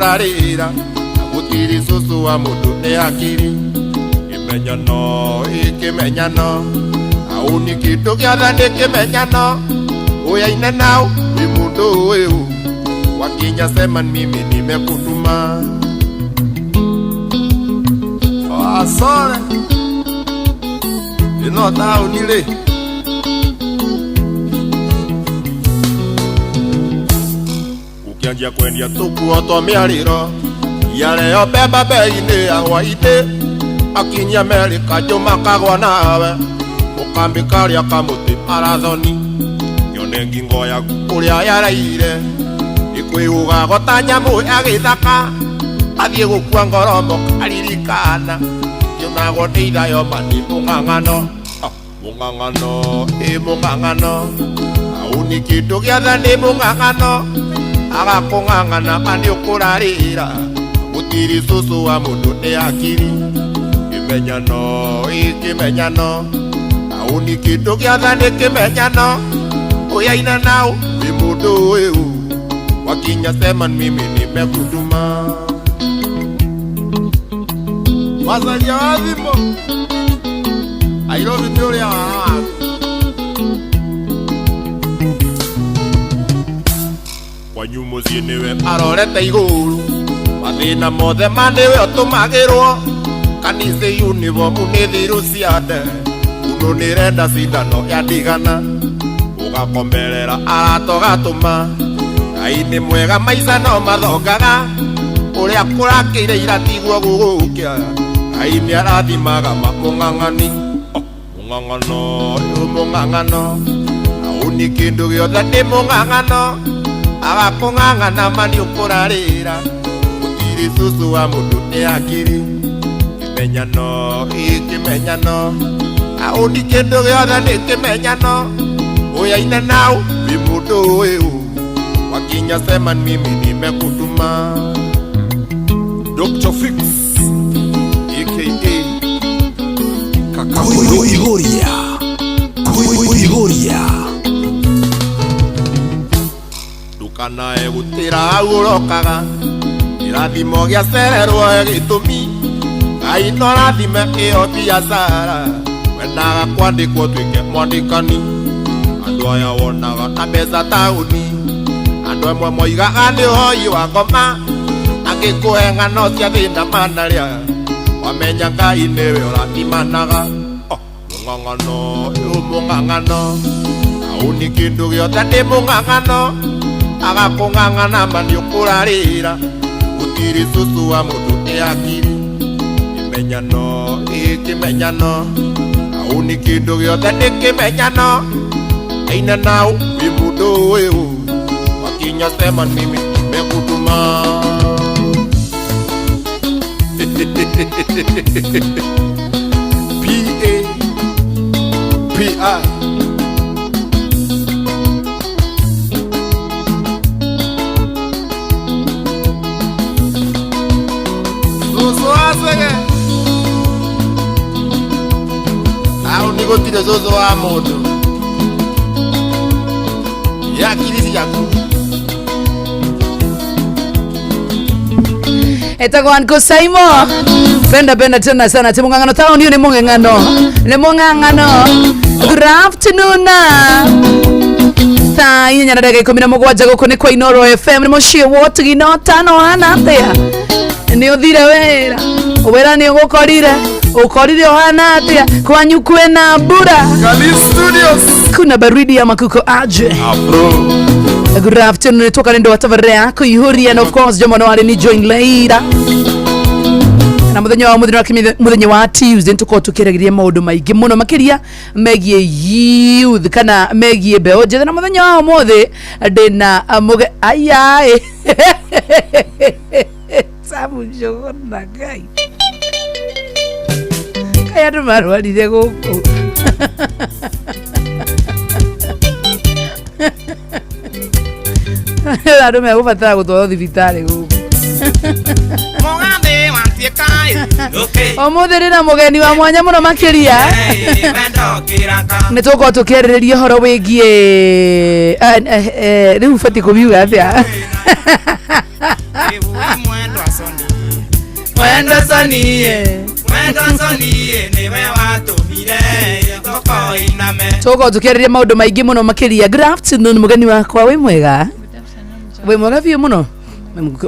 ũkũrarĩra na gũtirĩ cũcũ wa mũndũ nĩ hakiri kĩmenyano ĩ kĩmenyano auni kĩndũ gĩothe nĩ kĩmenyano uyaine nao wĩ mũndũ ũyũ wakinya sema mimi nimekutuma asore ĩno taũni rĩ ukianjia kwendia tukuo twa mĩarĩro yareo mbemba bei-inĩ ya hwainĩ akinyia meri kanjũ makagwa nawe ũkambi karĩa kamũtĩ marathoni nyone ngingo yaku ũrĩa yaraire ĩkwĩũgago ta nyamũ ya gĩthaka athiĩ gũkua ngoromo karirikana kĩonagwo nĩ ithayo ma nĩ mũng'ang'ano Ah, mũng'ang'ano ĩ mũng'ang'ano auni kĩndũ gĩothe nĩ mũng'ang'ano agakũng'ang'ana ma nĩ ũkũrarĩra gũtirĩ cũcũ wa mũndũ nĩ hakiri kĩmenyano ĩ kĩmenyano auni kĩndũ gĩothe nĩ kĩmenyano ũyaina nao wĩ mũndũ ũyũ wakinya sema mimi nimekutuma wacaria wa thimũ Nairobi nĩ ũrĩa wa waku kwanyu mũciĩ nĩwe arorete igũrũ mathĩna mothe ma nĩwe ũtũmagĩrwo kanitha uniform nĩ thiru cia nde uno nĩrenda cindano ya ndigana ũgakomerera arata ũgatũma Ngai nĩ mwega maica no mathongaga ũrĩa kũrakĩire ira tiguo gũgũkĩa Ngai nĩ arathimaga mamũng'ang'ani Oh, mũng'ang'ano ũyũ mũng'ang'ano auni kĩndũ gĩothe nĩ mũng'ang'ano agakũng'ang'ana ma nĩ ũkũrarĩra gũtirĩ cũcũ wa mũndũ nĩ hakiri kĩmenyano ĩ kĩmenyano auni kĩndũ gĩothe nĩ kĩmenyano ũyaine nao wĩ mũndũ ũyũ wakinya sema mimi nimekutuma Dr. Fix aka Kaka Kuihuria. Kuihuria. ndukanae gũtĩra hau ũrokaga kĩrathimo gĩacererwo gĩtũmi Ngai no rathime ĩyo biacara wendaga kwandĩkwo tuĩke mwandĩkani andũ aya wonaga na mbeca taũni andũ amwe moigaga nĩ ũhoi wa ngoma angĩ kũhe ng'ano cia thĩna manarĩa wamenya Ngai nĩwe ũrathimanaga Oh, mũng'ang'ano ũyũ mũng'ang'ano auni kĩndũ gĩothe nĩ mũng'ang'ano agakũng'ang'ana ma nĩ ũkũrarĩra gũtirĩ cũcũ wa mũndũ nĩ hakiri kĩmenyano ĩ kĩmenyano auni kĩndũ gĩothe nĩ kĩmenyano aina nao wĩ mũndũ ũyũ wakinya sema mimi nimekutuma P A P I Cũcũ wa cege taũni gũtirĩ cũcũ wa mũndũ yakiri ciaku Etagwo Uncle Saimo. Penda penda tena sana timung'ang'ano taoni ni mung'ang'ano ni mung'ang'ano. Good afternoon. Thaa inya na ndagĩka ikũmi na mũgwanja gũkũ nĩ kwa Inoro FM nĩ mũciĩ wotugino tano hana atĩa nĩ ũthire wĩra wĩra nĩ ũgũkorire ũkorire ũhana atĩa kwanyu kwĩna mbura Kali Studios kuna baridi ama kuko aje Afro Good afternoon toka nendo wa tabarĩa yako ihuria and of course jomo no arĩ ni join later na muthenya wa muthenya wa muthenya wa Tuesday nitukorwo tukĩaragĩria maũndũ maingĩ mũno makĩria megiĩ youth kana megiĩ mbeũ njĩthĩ na muthenya wa ũmũthĩ ndĩna mũge ayaĩ Samu Njũgũna Ngai kaĩ andũ marwarire gũkũ andũ megũbatara gũtwarwo thibitarĩ gũkũ Mũgathĩ wa tuĩkaĩ ũmũthĩ ndĩna mũgeni wa mwanya mũno makĩria nä tå korwo tå kä arä rä ria å horo wä giä rä u batiä kå miuga atä a Mwendo sonie, mwendo sonie, niwe watũmire thoko iname. Tũgũkorwo tũkĩarĩria maũndũ maingĩ mũno makĩria. Good afternoon, mũgeni wakwa, wĩ mwega? Wĩ mwega biũ mũno.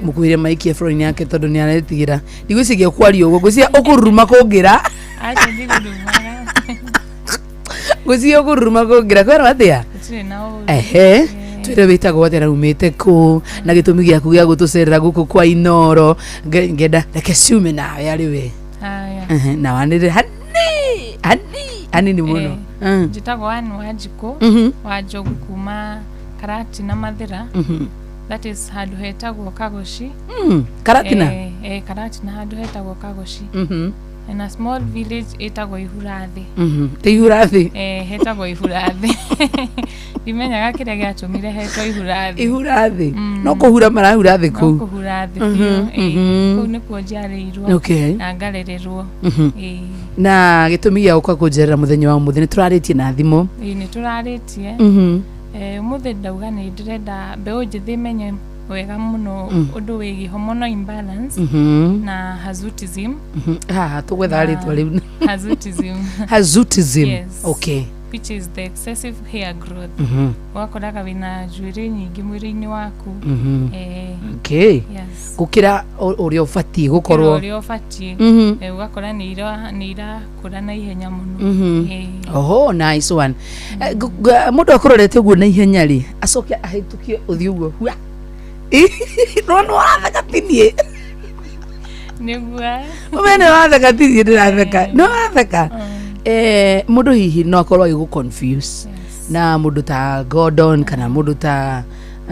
Mũkuhĩre maiki ebũrũri yake tondũ nĩ aretigĩra. Ndigwĩciria ũkwaria ũguo, ngwĩciria ũkũruruma kũngĩra. Acha ndigũrumaga. Ngwĩciria ũkũruruma kũngĩra. Kwerwo atĩa? Gũtirĩ na ũru. Ehe, twĩre wĩtagwo atĩa na umĩte kũ na gĩtũmi gĩaku gĩa gũtũcerera gũkũ kwa Inoro. Ngenda reke ciume nawe arĩ we. Haya. Ehe, na wanĩrĩre hani hani hanini mũno. Njĩtagwo Ann Wanjikũ wa Njogu kuma Karatina Mathĩra. That is handũ hetagwo Kagoci. Karatina. Karatina handũ hetagwo Kagoci. In a small village ĩtagwo Ihurathĩ. Te Ihurathĩ. Hetagwo Ihurathĩ. Ndimenyaga kĩrĩa gĩatũmire hetwo Ihurathĩ. Ihurathĩ. No kũhura marahura thĩ No kũu. kũhura thĩ biũ. Kũu nĩkuo njiarĩirwo na ngarererwo. Na gĩtũmi gĩa gũka kũnjerera mũthenya wa ũmũthĩ nĩ tũrarĩtie na thimũ. Nĩ tũrarĩtie. Ũmũthĩ ndauga nĩ ndĩrenda mbeũ njĩthĩ ĩmenye wega mũno ũndũ wĩgiĩ hormonal imbalance na hirsutism. Haha tũgwetha rĩtwa rĩu. Hirsutism. Hirsutism. Yes. Okay. Which is the excessive hair growth. Ũgakoraga wĩna njuĩrĩ nyingĩ mwĩrĩ-inĩ waku. Okay. Yes. Gũkĩra ũrĩa ũbatiĩ Gũkĩra gũkorwo. ũrĩa ũbatiĩ. Ũgakora nĩ irakũra na ihenya mũno. Oho, nice one. Mũndũ akũrorete ũguo na ihenya rĩ, acoke ahĩtũkie ũthiũ ũguo hua. No nĩ watheka tinie. Nĩguo. Ũmene watheka tinie ndĩratheka. Nĩ watheka. Mũndũ hihi no akorwo agĩgũ confuse na mũndũ ta Gordon kana mũndũ ta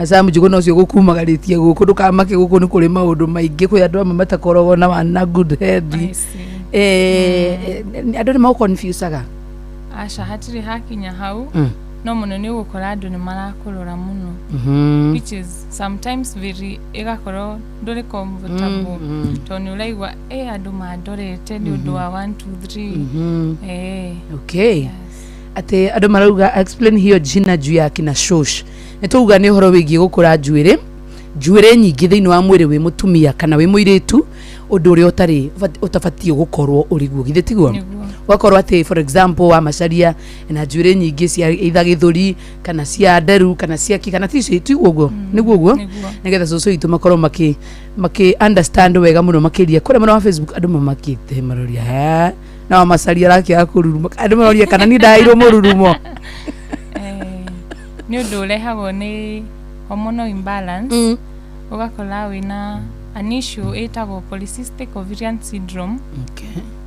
Sam Njuguna ũcio gũkumagarĩtie gũkũ, ndũkamake gũkũ nĩ kũrĩ maũndũ maingĩ, kwĩ andũ amwe matakoragwo na good head. I see. Andũ nĩ magũ-confusaga? Aca, hatirĩ hakinya hau. No mũno nĩ ũgũkora andũ nĩ marakũrora mũno, which is sometimes very ĩgakorwo ndũrĩ comfortable tondũ nĩ ũraigua andũ mandorete nĩ ũndũ wa 1 2 3. Okay. Yes. Atĩ andũ marauga explain hiyo jina juu ya kina shosh. Nĩ tũuga nĩ ũhoro wĩgiĩ gũkũra njuĩrĩ njuĩrĩ nyingĩ thĩinĩ wa mwĩrĩ wĩ mũtumia kana wĩ mũirĩtu, ũndũ ũrĩa ũtarĩ ũtabatiĩ gũkorwo ũrĩ guo, githĩ tiguo? Nĩguo. Ũgakorwo atĩ for example wa macaria na njuĩrĩ nyingĩ cia either gĩthũri kana cia nderu kana cia kĩ kana ticio, tiguo ũguo? Nĩguo ũguo. Nĩguo. Nĩgetha cũcũ witũ makorwo makĩ understand wega mũno makĩria. Kũrĩa mwena wa Facebook andũ mamakĩte maroria he na wa macaria arakĩaga kũruruma, andũ maroria kana niĩ ndaheirwo mũrurumo. Nĩ ũndũ ũrehagwo nĩ hormonal imbalance. Ũgakora wĩna an issue ĩtagwo polycystic ovarian syndrome.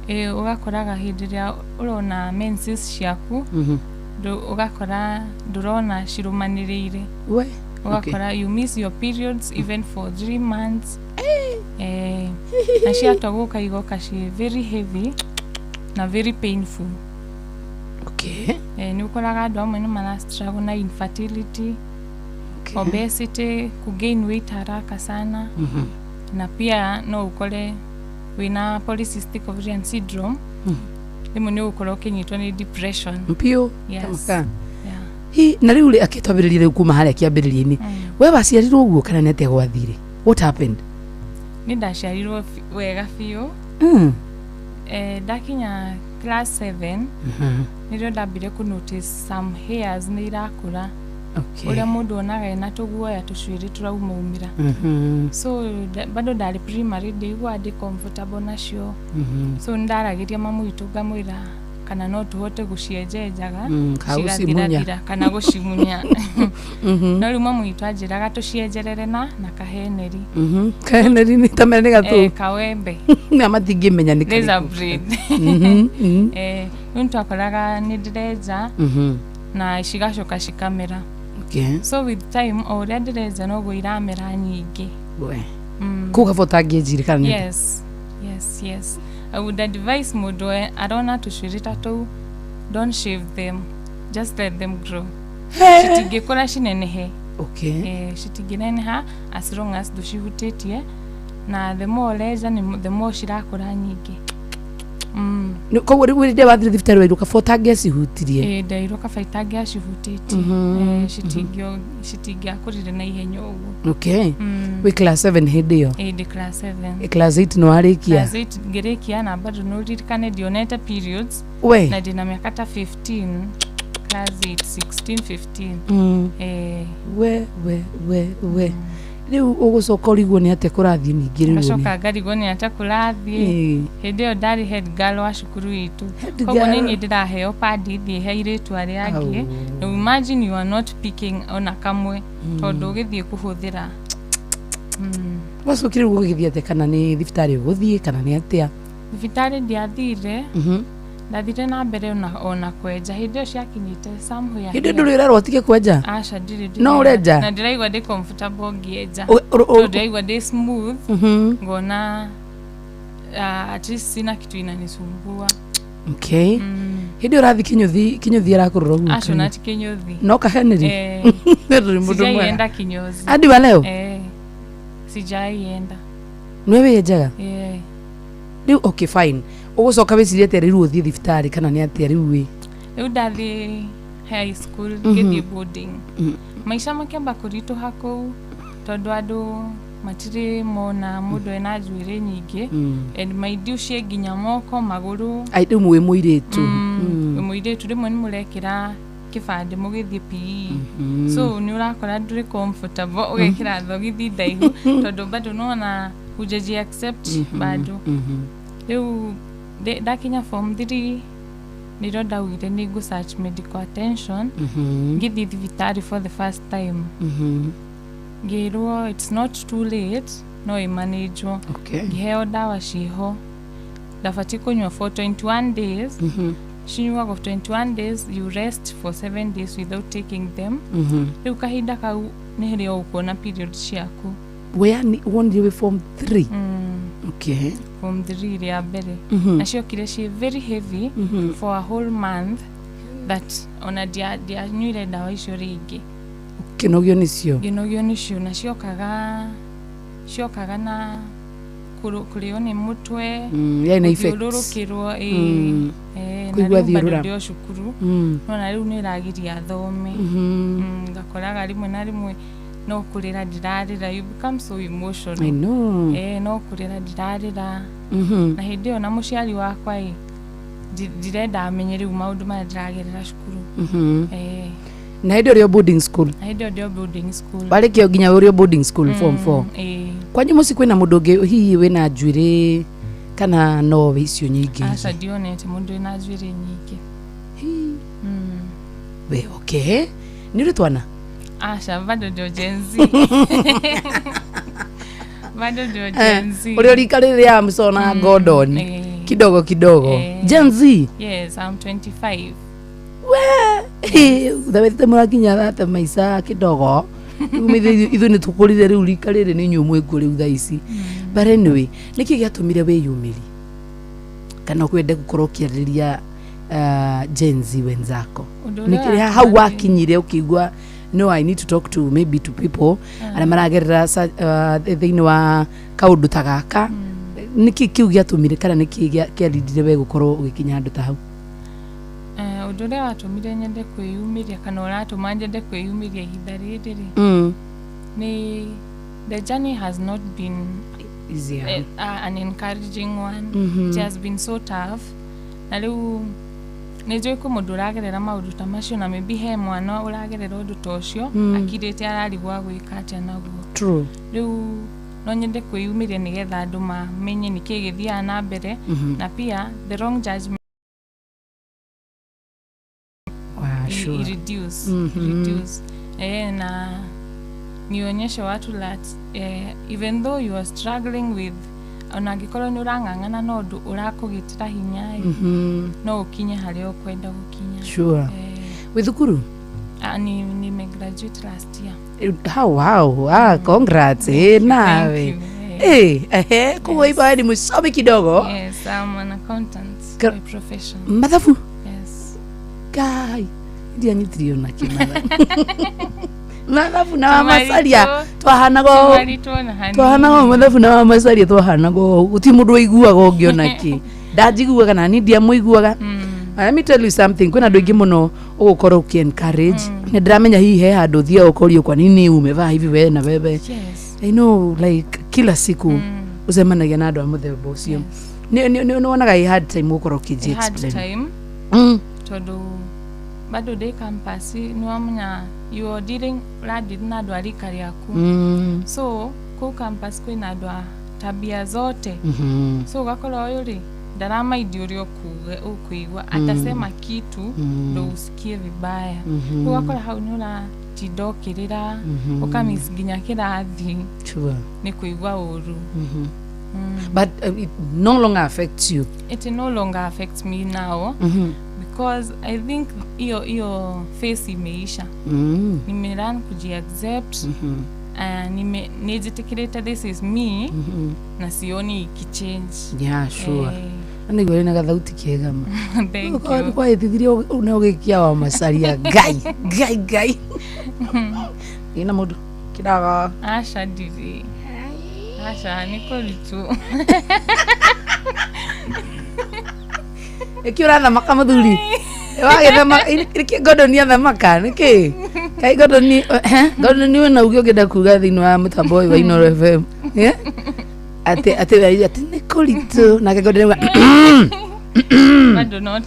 Ũgakoraga hĩndĩ ĩrĩa ũrona menses ciaku, ũgakora ndũrona cirũmanĩrĩire. We. Ũgakora you miss your periods even for 3 months. Na ciatua gũka igoka ciĩ very heavy na very painful. Nĩ ũkoraga andũ amwe nĩ mara struggle na infertility, obesity, kugain weight haraka sana. Na pia no ũkore wĩna polycystic ovarian syndrome, rĩmwe nĩ ũgũkorwo ũkĩnyitwo nĩ depression. Mpiũ. Yes. Tamaka. Yeah. Hi, na rĩu rĩ akĩtwambĩrĩria rĩu kuma harĩa kĩambĩrĩria-inĩ, we waciarirwo ũguo kana nĩ atĩa gwathire? What happened? Nĩ ndaciarirwo wega biũ. Ndakinya class 7 nĩrĩo ndambire kũ notice some hairs nĩ irakũra. Ũrĩa mũndũ onaga ena tũguoya tũcuĩrĩ tũraumaumĩra. So bado ndarĩ primary, ndĩiguaga ndĩ comfortable nacio. So nĩ ndaragĩria mamu witũ ngamwĩra kana no tũhote gũcienjenjaga Kana gũcimunya. cigathirathira kana gũcimunya. No rĩu mamu witũ anjĩraga tũcienjerere na kaheneri. Kaheneri nĩ ta mere nĩ gatũ. Kawembe. Na matingĩmenya nĩ Razor karĩkũ. blade. Rĩu nĩtwakoraga nĩ ndĩrenja na cigacoka cikamera. So with time, o ũrĩa ndĩrenja noguo iramera nyingĩ. We. Kũu kaba ũtangĩenjire kana nĩ Yes, I would advise mũndũ arona tũcuĩrĩ ta tũu, don't shave them, just let them grow. Citingĩkũra cinenehe. Citingĩneneha as long as ndũcihutĩtie, na the more ũrenja nĩ the more cirakũra nyingĩ. Koguo rĩu rĩrĩa wathire thibitarĩ wairwo kaba ũtangĩacihutirie? Ĩĩ, ndairwo kaba itangĩacihutĩtie. Citingĩakũrire na ihenya ũguo. Okay. Wĩ class 7 hĩndĩ ĩyo? Ĩĩ, ndĩ class 7. Class 8 nĩ warĩkia? Class 8 ngĩrĩkia, na bado nĩ ũririkane ndionete periods. We. Na ndĩna mĩaka ta 15, class 8, 16, 15. Eh. We we we we, rĩu ũgũcoka ũrigwo nĩ atĩa kũrathiĩ ningĩ rĩu? Ngacoka ngarigwo nĩ atĩa kũrathiĩ. Hĩndĩ ĩyo ndarĩ head girl wa cukuru itũ. Head Koguo nĩ girl. niĩ ndĩraheo padi thiĩ he airĩtu arĩa angĩ. Au. Now imagine you are not picking ona kamwe, tondũ ũgĩthiĩ kũhũthĩra. Wacokire rĩu ũgĩgĩthiĩ atĩa? Kana nĩ thibitarĩ ũgũthiĩ kana nĩ atĩa? Thibitarĩ ndiathire. Ndathire na mbere ona kwenja. Hĩndĩ ĩyo ciakinyĩte somewhere. Hĩndĩ ĩyo ndũrĩ ũrerwo ũtige kwenja? Aca, ndirĩ. No ũrenja? Na ndĩraigua ndĩ comfortable ngĩenja. Tondũ ndĩraigua ndĩ smooth. Ngona at least sina kitu inanisumbua. Okay, hĩndĩ ĩyo ũrathiĩ kinyũthi, kinyũthi arakũrora ũguo? Acio na ti kinyothi. No kahenĩri. Eh, Ndũrĩ mũndũ mwega. sijaienda kinyozi. Hadi wa leo? Eh, sijaienda. Nĩwe wĩyenjaga? Eh. Rĩu okay, fine, ũgũcoka wĩcirie atĩa rĩu, ũthiĩ thibitarĩ kana nĩ atĩa rĩu wĩ? Rĩu ndathiĩ high school, ngĩthiĩ boarding, maica makĩamba kũritũha kũu, tondũ andũ matirĩ mona mũndũ ena njuĩrĩ nyingĩ, and mind you ciĩ nginya moko, magũrũ. Ai, rĩu mwĩ mũirĩtu. Wĩ mũirĩtu, rĩmwe nĩ mũrekĩra kĩbandĩ mũgĩthiĩ PE, so nĩ ũrakora ndũrĩ comfortable ũgekĩra thogithi ndaihu, tondũ bado nona hujaji accept bado. Rĩu ndakinya form 3, nĩrĩo ndaugire nĩ ngũ search medical attention. Ngĩthiĩ thibitarĩ for the first time, ngĩrwo it's not too late, no ĩmanĩnjwo. Ngĩheo ndawa ciho ndabatiĩ kũnyua for 21 days. Cinyuagwo 21 days, you rest for 7 days without taking them. Rĩu kahinda kau nĩ rĩo ũkuona period ciaku. We yani wonire wĩ form 3? Okay. Form 3 rĩa mbere. Na ciokire ciĩ very heavy for a whole month, that ona ndianyuire ndawa icio rĩngĩ. Ũkĩnogio nĩcio? Ngĩnogio nĩcio, na ciokaga na kũrĩo nĩ mũtwe. Yarĩ na effects. Gũthiũrũrũkĩrwo, ĩĩ. Na Kũigua rĩu bado thiũrũra. ndĩ o cukuru, nona rĩu nĩ ĩragiria thome. Ngakoraga rĩmwe na rĩmwe no kũrĩra ndĩrarĩra. You become so emotional. I know. Eh, no kũrĩra ndĩrarĩra. Na hĩndĩ ĩyo na mũciari wakwa ĩ, ndirenda amenye rĩu maũndũ marĩa ndĩragerera cukuru. Eh. Na hĩndĩ ũrĩ o boarding school? Na hĩndĩ ĩyo ndĩ o boarding school. Warĩkia nginya ũrĩ o boarding school form 4? Ĩĩ. Kwanyu mũciĩ kwĩna mũndũ ũngĩ hihi wĩna njuĩrĩ kana no wĩ icio nyingĩ? Aca, ndionete mũndũ wĩna njuĩrĩ nyingĩ. We, okay, nĩ ũrĩ twana? Aca, bado ndio Gen Z, bado ndio Gen Z. Ũrĩa rika rĩrĩa Amson na Gordon. Kidogo kidogo. Gen Z? Yes, I'm 25. We thawete mũrakinya thate maica kidogo. Rĩu ithuĩ nĩ tũkũrire, rĩu rika rĩrĩ nĩ inyuĩ mwĩkuo rĩu thaa ici. But anyway, nĩkĩ gĩatũmire wĩyumĩri kana kwende gũkorwo ũkĩarĩria Gen Z wenzako? Ũndũ ũrĩa Nĩkĩ hau wakinyire ũkĩigua, no, I need to talk to maybe to people arĩa maragerera thĩinĩ wa kaũndũ ta gaka? Nĩkĩ kĩu gĩatũmire kana nĩkĩ kĩarindire we gũkorwo ũgĩkinya handũ ta hau? Ũndũ ũrĩa watũmire nyende kwĩyumĩria kana ũratũma nyende kwĩyumĩria ihinda rĩrĩ rĩ, nĩ the journey has not been Easier. An encouraging one. It has been so tough, na rĩu nĩ njũĩ kwĩ mũndũ ũragerera maũndũ ta macio, na maybe he mwana ũragerera ũndũ ta ũcio akirĩte ararigwo agwĩka atĩa naguo. Rĩu no nyende kwĩyumĩria nĩgetha andũ mamenye nĩkĩ gĩthiaga na mbere, na pia the wrong judgment reduce. Reduce, na nionyeshe watu that even though you are struggling with, ona angĩkorwo nĩ ũrang'ang'ana na ũndũ ũrakũgitĩra hinya ĩ, no ũkinye harĩa ũkwenda gũkinya. Wĩ thukuru? Ah, ni nimegraduate last year. How, wow, ah, congrats, eh, nawe. Thank you. Eh. Eh, ehe, koguo iba ni msomi kidogo. Yes, I'm an accountant by profession. Mathabu? Yes. Kai, ndianyitirio na mathabu na wamacaria twahanaga Tumaritwo na hanini. Twahanaga mathabu na wamacaria twahanaga ũũ, gũtirĩ mũndũ waiguaga ũngĩona kĩ. Ndanjiguaga na ni ndiamũiguaga. Let me tell you something, kwĩna andũ aingĩ mũno ũgũkorwo ũkĩ encourage. Nĩ ndĩramenya hihi he handũ ũthiaga ũkorio kwa nini umevaa hivi we na wewe. I know, like, kila siku ũcemanagia na andũ a mũthemba ũcio. Nĩ wonaga ĩ hard time gũkorwo ũkĩnji A hard explain? time, tondũ bado ndĩ campus, nĩ wamenya you are dealing, ũradeal na andũ a rika rĩaku. So kũu campus kwĩna andũ a tabia zote. So ũgakora ũyũ rĩ ndaramaindi ũrĩa ũkũigua, atasema kitu ndo usikie vibaya. Rĩu ũgakora hau nĩ ũratinda ũkĩrĩra, ũkamiss nginya kĩrathi nĩ kũigua ũru. But it no longer affects you? It no longer affects me now because I think hiyo hiyo phase imeisha. Nimelearn kujiaccept. Nime nĩnjĩtĩkĩrĩte this is me na sioni ikichange. Yeah, sure. Eh, Nĩguo na gathauti kega ma. Thank you. Kwaĩtithirie nĩ ũgĩkia wa macaria ngai ngai ngai ina mũndũ kĩraga. Aca, ndirĩ, aca, nĩ kũritũ. Nĩkĩ ũrathamaka mũthuri wagĩthama? Nĩkĩ Gordon athamaka? Nĩkĩ kai Gordon, eh, Gordon wĩna uge ũngĩenda kuga thĩinĩ wa mũtambo ũyũ wa Inooro FM? Eh? Atĩ nĩ kũritũ nake Gordon auga Bado no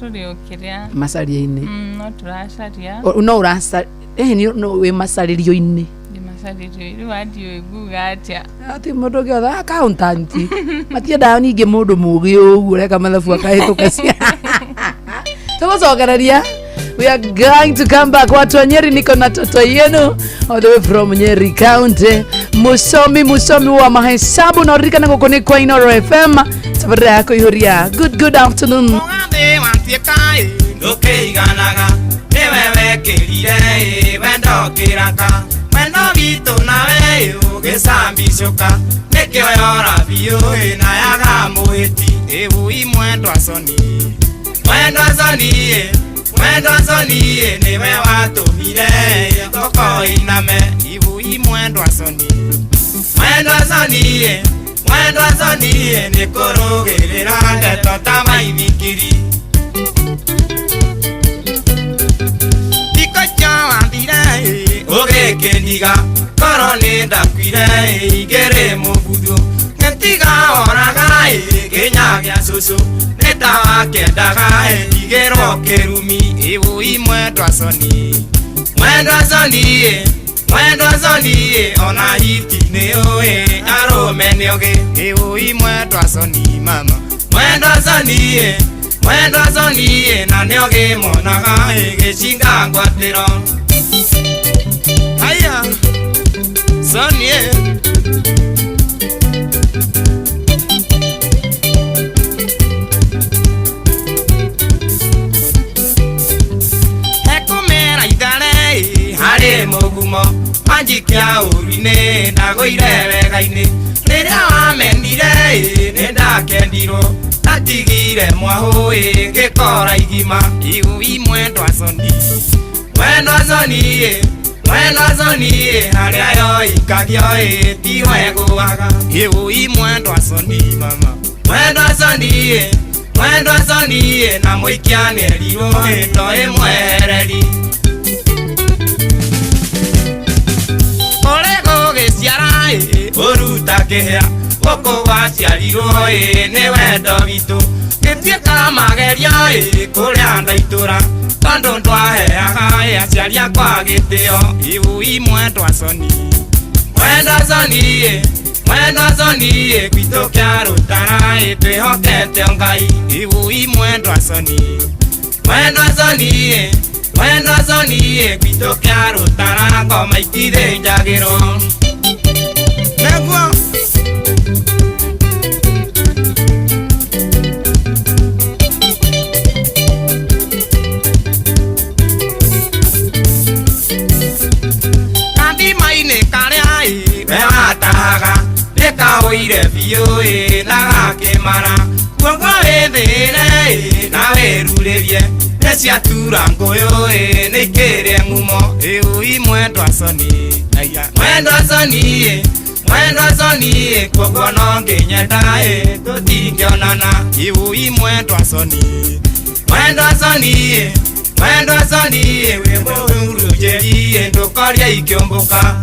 tũrĩ o kĩrĩa macaria-inĩ. No tũracaria. No ũraca eh no wĩ macarĩrio-inĩ. Ndĩ macarĩrio rĩu, andiũĩ nguga atĩa. Ati mũndũ ũngĩ othe accountant matiendaga ningĩ mũndũ mũgĩ ũguo ũreka mathabu akahĩtũka cia tũgũcokereria. We are going to come back. Watu wa Nyeri, niko na toto yenu all the way from Nyeri County, musomi musomi wa mahesabu, na uririkana gũkũ nĩ kwa Inooro FM, tabarĩra ya kũihũria. Good good afternoon. Mũgathĩ watuĩka ĩ ndũkĩiganaga nĩwe wekĩrire ĩ wendo kĩraka wendo witũ nawe ĩ ũgĩcambicũka nĩkĩo yora biũ ĩ na yaga mũhĩti ĩwũi mwendwa coni, mwendwa coni ĩ, mwendwa coni ĩ, nĩwe watũmire ĩ thoko iname iwũi mwendwa coni, mwendwa coni ĩ, mwendwa coni ĩ, nĩ kũrũgĩrĩra ndeto ta maithikiri. Thikũ wathire ũgĩkĩndiga ngoro nĩ ndakuire igĩrĩ mũbuthu gĩtiga woraga kĩnya gĩa cũcũ nĩ ta wakĩendaga ndigĩrwo kĩrumi ĩwũi mwendwa coni, mwendwa coni, mwendwa coni, ona hiti nĩ ũĩ arũme nĩ ũgĩ ĩwũi mwendwa coni, mama mwendwa coni, mwendwa coni, na nĩ ũgĩmonaga gĩcinga ngwatĩro. Haya Soni. Hekũmera ithare harĩ mũgumo wanjikia ũru-inĩ ndagũire wega-inĩ rĩrĩa wamenire nĩ ndakendirwo ndatigire mwahũ ngĩkora igima igui mwendwa coni, mwendwa coni, mwendwa coni, harĩa yoikagio tiwe gũaga igui mwendwa coni, mama mwendwa coni, mwendwa coni, na mũikia nĩerirwo ndo ĩmwehereri ũrĩ gũgĩciara ũruta kĩhĩa gũkũ gwaciarirwo nĩ wendo witũ gĩtuĩka magerio kũrĩa ndaitũra tondũ ndwaheaga aciari akwa gĩtĩo iui mwendwa coni, mwendwa coni, mwendwa coni, gwitũ kĩa rũtara twĩhokete o Ngai iui mwendwa coni, mwendwa coni, mwendwa coni, gwitũ kĩa rũtara ngoma itithĩnjagĩrwo nĩguo. Kathima-inĩ karĩa we watahaga nĩkaũire biũ na gakĩmara guoko wĩthĩre na wĩrurĩrie nĩ ciatura ngũyũ nĩ ikĩrĩ ng'umo ĩũi mwendwa coni, mwendwa coni, Mwendwa Soni koguo no nginyenda ĩ tũtingĩonana iui mwendwa Soni mwendwa Soni mwendwa Soni wĩ mũhurunjĩri ndũkorie ikĩũmbũka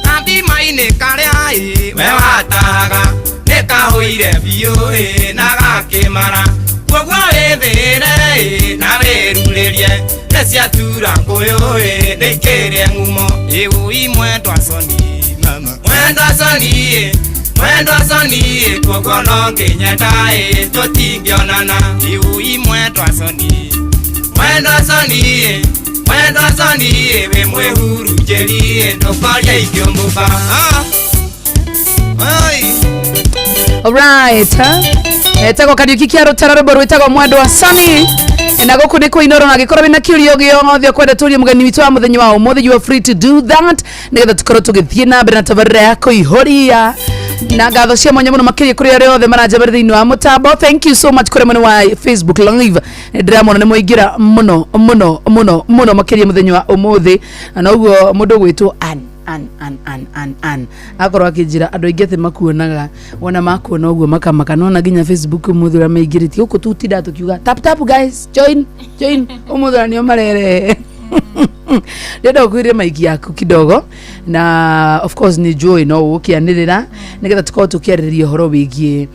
Kambimainĩ karĩa ĩ we watahaga nĩkahũire biũ ĩ na gakĩmara koguo wĩthĩre ĩ na wĩrurĩrie nĩciatura ngũyũ ĩ nĩikĩrĩe ng'umo ĩũi mwendwa Soni mama mwendwa Soni mwendwa Soni koguo no nginyenda ĩ tũtingĩonana ĩũi mwendwa Soni mwendwa Soni mwendwa Soni wĩ mwĩhurunjĩri ndũkorie ikĩũmbũka. Ai. Alright, huh? Etagwo Kariuki kia Rutara rwimbo rwitagwo Mwendwa Soni na guku ni kuinoro na gikorwo wina kiurio giothe ukwenda turie mugeni witu wa muthenya wa umuthi, you are free to do that nigetha tukorwo tugithie na mbere na tabarĩra ya kuihuria na ngatho cia mwanya muno makiria kuri aria othe maranjamĩra thĩinĩ wa mũtambo. Thank you so much kũrĩ mwena wa Facebook Live, ndĩramona nĩ mwaingĩra mũno mũno mũno mũno makĩria mũthenya wa ũmũthĩ, na noguo mũndũ ũgwĩtwo Ann an an an an an akorwo akinjira andu aingi ati makuonaga wona makuona uguo makamaka nona nginya Facebook umuthi uria maingiritie guku tutinda tukiuga tap tap guys, join join umuthi ona nio marerehe. Ndĩrenda ũkwĩre maiki yaku kidogo na of course nĩ njũĩ no ũgũkĩanĩrĩra nĩgetha tũkorwo tũkĩarĩrĩria ũhoro wĩgiĩ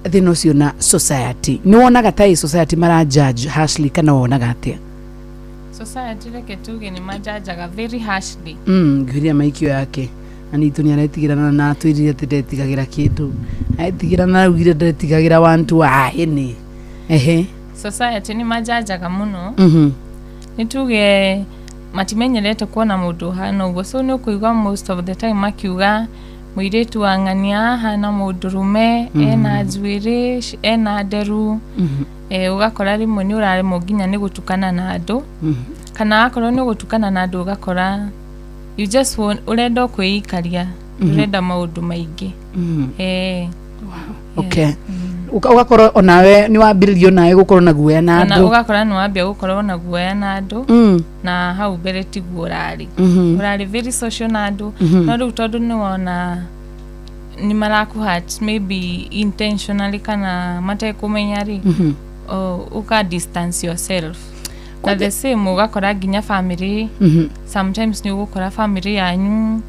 thĩna ũcio na society. Nĩ wonaga ta ĩ society mara judge harshly kana wonaga atĩa? Society reke tuge nĩ manjanjaga very harshly. Ngwĩria maikio yake anitũ nĩ aretigĩrana na atwĩrire atĩ ndetigagĩra kĩndũ, aretigĩra na augire ndetigagĩra wantu ahĩnĩ ehe. Society nĩ manjanjaga mũno. Nĩ tuge matimenyerete kuona mũndũ ũhana ũguo, so nĩ ũkũigua most of the time makiuga mũirĩtu wa ng'ania ahana mũndũrũme, ena njuĩrĩ, ena nderu. Ũgakora rĩmwe nĩ ũraremwo nginya nĩ gũtukana na andũ, kana akorwo nĩ ũgũtukana na andũ ũgakora you just want, ũrenda o kwĩikaria, ũrenda maũndũ maingĩ. Okay. Ũgakorwo onawe nĩ wambĩrĩria onawe gũkorwo na guoya na Ona andũ. Ũgakora nĩ wambia gũkorwo na guoya na andũ, na hau mbere tiguo ũrarĩ. Ũrarĩ very social na andũ, no rĩu tondũ nĩ wona nĩ marakũ maybe intentionally kana matekũmenya rĩ, ũka distance yourself. Na the same ũgakora nginya family, sometimes nĩ ũgũkora family yanyu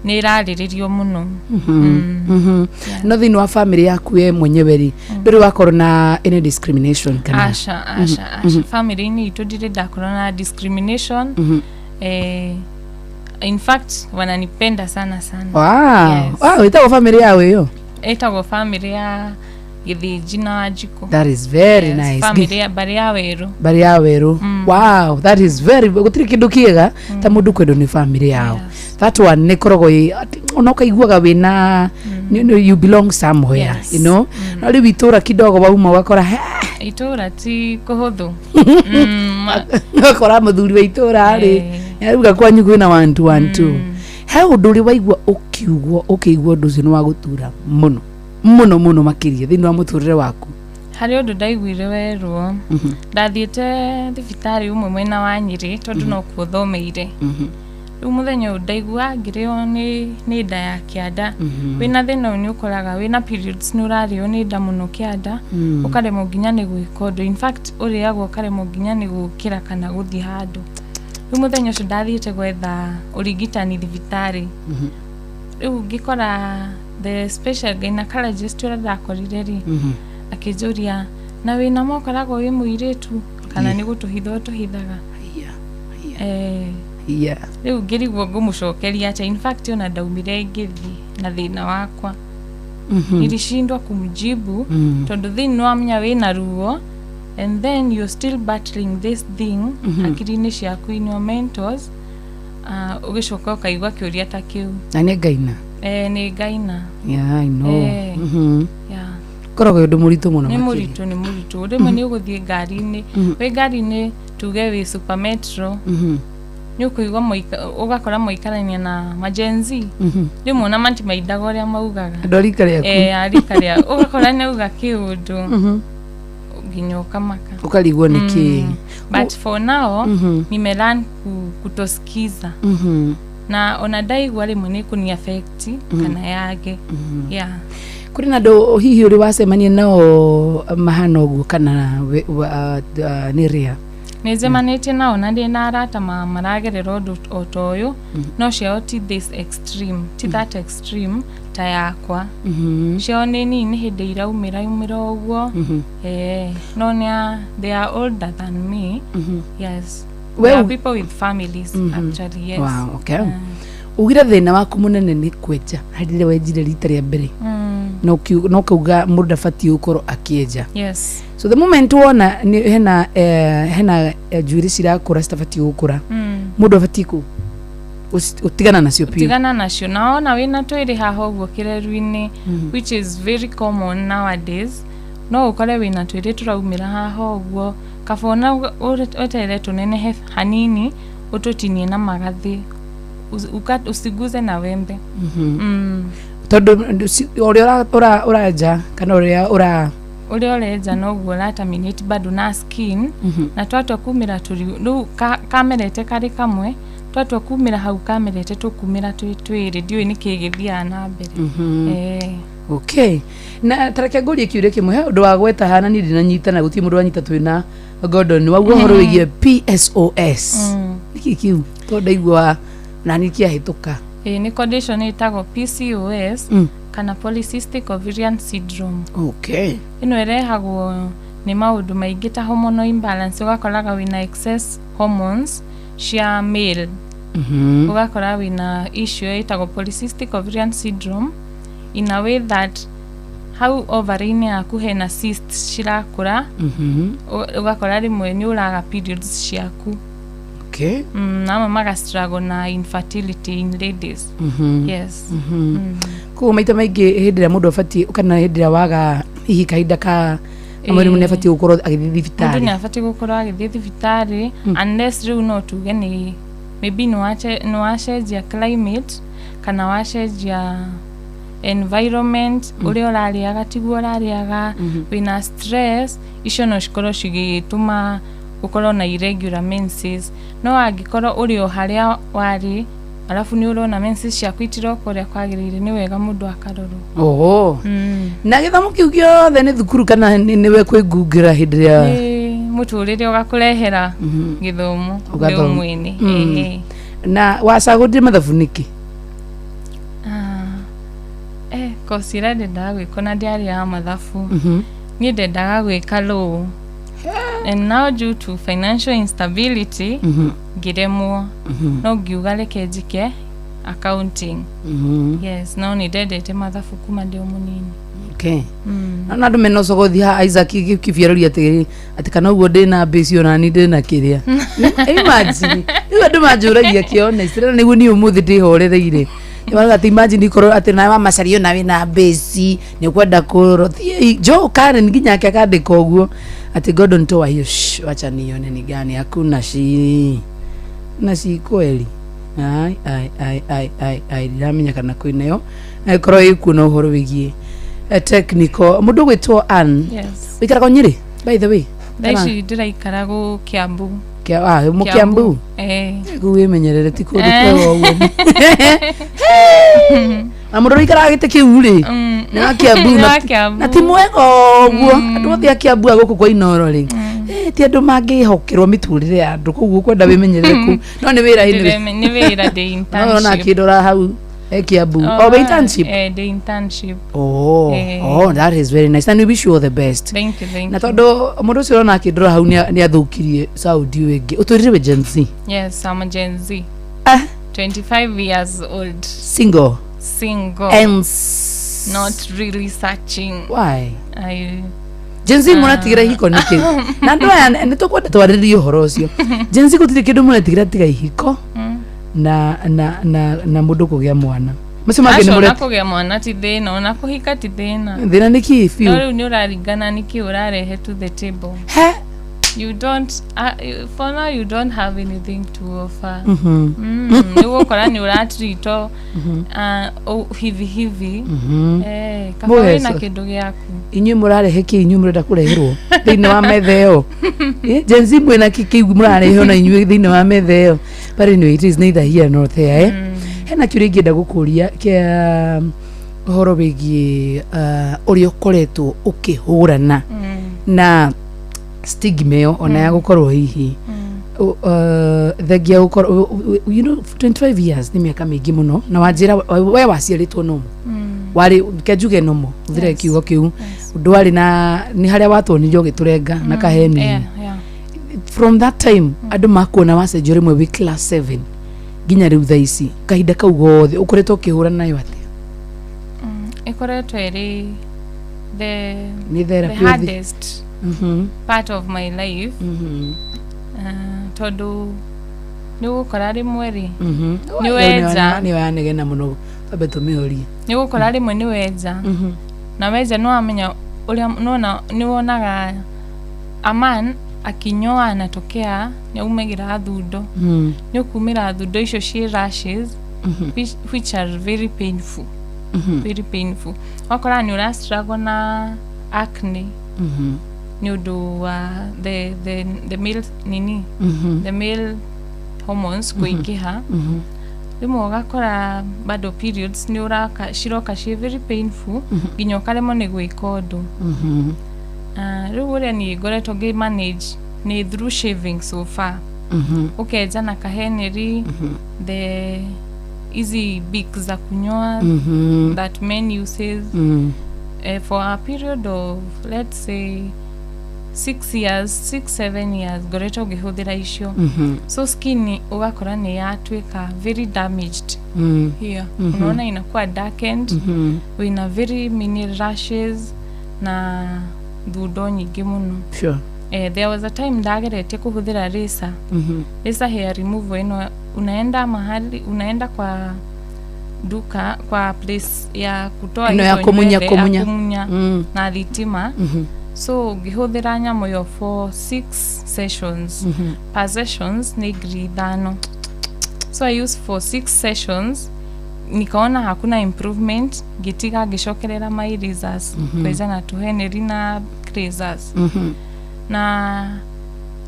nĩ ĩrarĩrĩrio mũno. No thĩinĩ wa family yaku we mwenyewe rĩ, ndũrĩ wakorwo na any discrimination kana? Aca, aca, aca, family-inĩ itũ ndirĩ ndakorwo na discrimination. In fact wananipenda sana sana. Yes. Wow, ĩtagwo family yao ĩyo? Ĩtagwo family ya Gĩthĩnji na Wanjikũ. That is very Yes, nice. Family ya mbarĩ ya Werũ. Mbarĩ ya Werũ. Wow, that is very, gũtirĩ kĩndũ kĩega ta mũndũ kwendwo nĩ family yao. That one nĩ ĩkoragwo ĩ ona ũkaiguaga wĩna you belong somewhere. No rĩu itũra kidogo wauma ũgakora Itũra ti kũhũthũ. Ũgakora mũthuri wa itũra rĩ auga kwanyu kwĩna one two one two. He ũndũ ũrĩ waigua ũkiugwo ũkĩigua ũndũ ũcio nĩ wa gũtura mũno mũno mũno makĩria thĩinĩ wa mũtũrĩre waku? Harĩ ũndũ ndaiguire werwo. Ndathiĩte thibitarĩ ũmwe mwena wa Nyĩrĩ tondũ no kuo thomeire. Rĩu mũthenya ũyũ ndaigua ngĩrĩo nĩ nda ya kĩanda. Wĩna thĩna ũyũ nĩ ũkoraga wĩna periods nĩ ũrarĩo nĩ nda mũno kĩanda, ũkaremwo nginya nĩ gwĩka ũndũ. In fact ũrĩagwo ũkaremwo nginya nĩ gũkĩra kana gũthiĩ handũ. Rĩu mũthenya ũcio ndathiĩte gwetha ũrigitani thibitarĩ, rĩu ngĩkora the special gynecologist ũrĩa ndakorire rĩ, akĩnjũria, "Na wĩna ma ũkoragwo wĩ mũirĩtu kana nĩ gũtũhitha ũtũhithaga?" Rĩu ngĩrigwo ngũmũcokeria atĩa. In fact ona ndaumire ngĩthiĩ na thĩna wakwa, nilishindwa kumjibu tondũ thĩinĩ wamenya wĩna ruo and then you're still battling this thing akiri-inĩ ciaku, in your mentals, ũgĩcoka ũkaigua kĩũria ta kĩu. Na nĩ ngaina. Nĩ ngaina. Yeah, I know. Yeah. Koragwo ũndũ mũritũ mũno Nĩ makĩria. Mũritũ, nĩ mũritũ. Rĩmwe nĩ ũgũthiĩ ngari-inĩ, wĩ ngari-inĩ, tuge wĩ Super Metro, nĩ ũkũigua ũgakora mũikarania na majenzi, rĩmwe ona matimaindaga ũrĩa maugaga. Andũ a rika rĩaku. A rika rĩa ũgakora nĩ auga kĩũndũ. Nginya ũkamaka. Ũkarigwo nĩ kĩ. But for now nimelearn kutosikiza na ona ndaigua rĩmwe nĩ kũni affect kana yage, yeah. Kũrĩ na andũ hihi ũrĩ wacemania nao mahana ũguo kana nĩ rĩa? Nĩ njemanĩtie nao na ndĩ na arata maragerera ũndũ o ta ũyũ, no ciao ti this extreme, ti that extreme ta yakwa. Ciao nĩ nini, nĩ hĩndĩ iraumĩra umĩra ũguo. No they are older than me, yes. They are people with families actually, yes. Wow, okay. Ugire thĩna waku mũnene nĩ kwenja harĩ rĩrĩa wenjire rita rĩa mbere na ũkauga mũndũ ndabatiĩ gũkorwo akĩenja. Yes. So the moment wona hena njuĩrĩ cirakũra citabatiĩ gũkũra, mũndũ abatiĩ gũtigana nacio biũ. Tigana nacio, na wona wĩna twĩrĩ haha ũguo kĩreru-inĩ, which is very common nowadays, no ũkore wĩna twĩrĩ tũraumĩra haha ũguo, kaba ona weterere tũnenehe hanini, ũtũtinie na magathĩ. Usiguze na wembe. Tondũ ũrĩa ũrenja kana ũrĩa ũra Ũrĩa ũrenja noguo ũrataminate bado na skin, na twatua kumĩra tũri rĩu kamerete karĩ kamwe, twatua kumĩra hau kamerete tũkumĩra twĩ twĩrĩ, ndiũĩ nĩkĩ gĩthiaga na mbere. Okay, na tareke ngũrie kĩũria kĩmwe. He ũndũ wa gweta hana niĩ ndinanyita na gũtirĩ mũndũ wanyita twĩna Gordon wauga ũhoro wĩgiĩ PSOS. Nĩkĩ kĩu? Tondũ ndaigua nani kĩahĩtũka. Ĩĩ, nĩ condition ĩtagwo PCOS kana polycystic ovarian syndrome. Ĩno ĩrehagwo nĩ maũndũ maingĩ ta hormonal imbalance, ũgakoraga wĩna excess hormones cia male, ũgakora wĩna issue ĩtagwo polycystic ovarian syndrome in a way that hau ovary-inĩ yaku hena cysts cirakũra. Ũgakora rĩmwe nĩ ũraga periods ciaku. Na amwe maga struggle na infertility in ladies, yes. Koguo maita maingĩ hĩndĩ ĩrĩa mũndũ abatiĩ kana hĩndĩ ĩrĩa waga hihi kahinda ka mweri nĩ abatiĩ gũkorwo agĩthiĩ Mũndũ thibitarĩ. Nĩ abatiĩ gũkorwo agĩthiĩ thibitarĩ, unless rĩu no tuge nĩ maybe nĩ wacenjia climate kana wacenjia environment, ũrĩa ũrarĩaga tiguo ũrarĩaga, wĩna stress, icio no cikorwo cigĩtũma gũkorwo na irregular menses. No angĩkorwo ũrĩ o harĩa warĩ, arabu nĩ ũrona menses ciaku itiroka ũrĩa kwagĩrĩire, nĩ wega mũndũ akarorwo. Oho. Na gĩthomo kĩu gĩothe nĩ thukuru kana nĩwe kwĩngungĩra hĩndĩ ĩrĩa? Nĩ mũtũrĩre ũgakũrehera gĩthomo we Ũgathoma. mwene. Ĩĩ. Na wacagũrire mathabu nĩkĩ? Ah, kosi ĩrĩa ndendaga gwĩka na ndiarĩ ya mathabu, niĩ ndendaga gwĩka law, and now due to financial instability ngĩremwo, no ngiuga reke njike accounting. Yes, no nĩ ndendete mathabu kuma ndĩ o mũnini. Okay. Na andũ mena ũcogothi ha Isaac kĩbiaroria atĩ kana ũguo ndĩna mbĩci ona ni ndĩna kĩrĩa. Imagine rĩu andũ manjũragia kĩone rĩu nĩguo niĩ ũmũthĩ ndĩhorereire. Nĩmarauga atĩ imagine ikorwo atĩ nawe wamacaria ona wĩna mbĩci nĩ ũkwenda kũrorwo. Thiĩi Joe Karen nginya ake akandĩka ũguo atĩ Gordon toa hiyo. Shh, wacha nione ni gani. Hakuna shi na shi kweli. Ai ai ai ai ai ai, ndiramenya kana kwĩnayo ĩkorwo ĩkuo na ũhoro wĩgiĩ technical. Mũndũ ũgwĩtwo Ann, ũikaraga o Nyĩrĩ, by the way? Thaa ici ndĩraikara gũ Kiambu. Mũkĩambu? Eh. Kũu wĩmenyerere, ti kũndũ kwega ũguo na mũndũ ũrĩa ũikaraga gĩtĩ kĩu rĩ nĩ wa Kiambu. Nĩ wa Kiambu. Na ti mwega ũguo. Andũ othe a Kiambu a gũkũ kwa Inoro rĩ, ti andũ mangĩhokerwo mĩtũrĩre ya andũ, koguo kwenda wĩmenyerere kũu, no nĩ wĩra anyway. Nĩ wĩra, ndĩ No ona internship. akĩndora hau e Kiambu o wĩ internship? Eh, ndĩ internship. Oh, oh, that is very nice and we wish you all the best. Thank you, thank Na you. tondũ mũndũ ũcio ũrona akĩndora hau nĩ athũkirie sound ũyũ ĩngĩ, ũtũrire wĩ Gen Z? Yes, I'm a Gen Z. Ah. 25 years old. Single? Single. And Not really searching. Why? I Gen Z mũratigĩra ihiko nĩkĩ? Na andũ aya nĩ tũkwenda twarĩrĩrie ũhoro ũcio. Gen Z gũtirĩ kĩndũ mũretigĩra tiga ihiko na mũndũ kũgĩa mwana. Macio mangĩ nĩ Aca, ona mũreti. kũgĩa mwana ti thĩna, ona kũhika ti thĩna. Thĩna nĩ kĩ No biũ? rĩu nĩ ũraringana nĩkĩ ũrarehe to the table. He. You don't, for now you don't have anything to offer. Nĩ ũgũkora nĩ ũratreatwo hivi hivi. Eh, kaba Mũgeco. wĩna kĩndũ gĩaku. Inyuĩ mũrarehe kĩ? Inyuĩ mũrenda kũreherwo thĩinĩ wa metha ĩyo? Eh, Gen Z, mwĩna kĩ kĩu mũrarehe ona inyuĩ thĩinĩ wa metha ĩyo? But anyway, it is neither here nor there, eh? Hena kĩũria ingĩenda gũkũria kĩa ũhoro wĩgiĩ ũrĩa ũkoretwo ũkĩhũrana na stigma ĩyo ona ya gũkorwo hihi thengia gũkorwo 25 years nĩ mĩaka mĩingĩ mũno, na wanjĩra we waciarĩtwo nomo, warĩ ke njuge nomo hũthĩre kiugo kĩu. Ndwarĩ na nĩ harĩa watuonirie ũgĩtũrenga na kaheni. From that time andũ makuona wacenjio rĩmwe wĩ class 7 nginya rĩu thaa ici, kahinda kau gothe ũkoretwo ũkĩhũrana nayo atĩa? Ĩkoretwo ĩrĩ the Nĩ the therapy ũthi- hardest part of my life, tondũ nĩ ũgũkora rĩmwe rĩ Nĩ wenja. Nĩ yanegena mũno, twambe tũmĩhorie. Nĩ ũgũkora rĩmwe nĩ wenja, na wenja nĩ wamenya ũrĩa nona nĩ wonaga a man akinyoa anatokea nĩ aumagĩra thundo, nĩ ũkumĩra thundo icio ciĩ rashes, which are very painful, very painful. Wakora nĩ ũra struggle na acne nĩ ũndũ wa the male nini, the male hormones kũingĩha. Rĩmwe ũgakora bado periods nĩ ũraka ciroka ciĩ very painful nginya ũkaremwo nĩ gwĩka ũndũ. Ah, rĩu ũrĩa niĩ ngoretwo ngĩ manage nĩ through shaving so far. Ũkenja na kaheneri, the hizi bic za kunyoa that men uses, for a period of, let's say, 6 years, 6, 7 years ngoretwo ngĩhũthĩra icio. So skin ũgakora nĩ yatuĩka very damaged here. Unaona inakuwa darkened, wĩna very many rashes na thundo nyingĩ mũno. There was a time ndageretie kũhũthĩra razor, laser hair removal ĩno. Unaenda mahali, unaenda kwa duka, kwa place ya kutoa Ĩno ya hizo kũmunya, nywele, ya kũmunya. kũmunya na thitima. So ngĩhũthĩra nyamũ ĩyo for six sessions. Per sessions nĩ 5,000. So I used for six sessions, nikaona hakuna improvement, ngĩtiga, ngĩcokerera my razors, kwenja na tũheneri na razors, na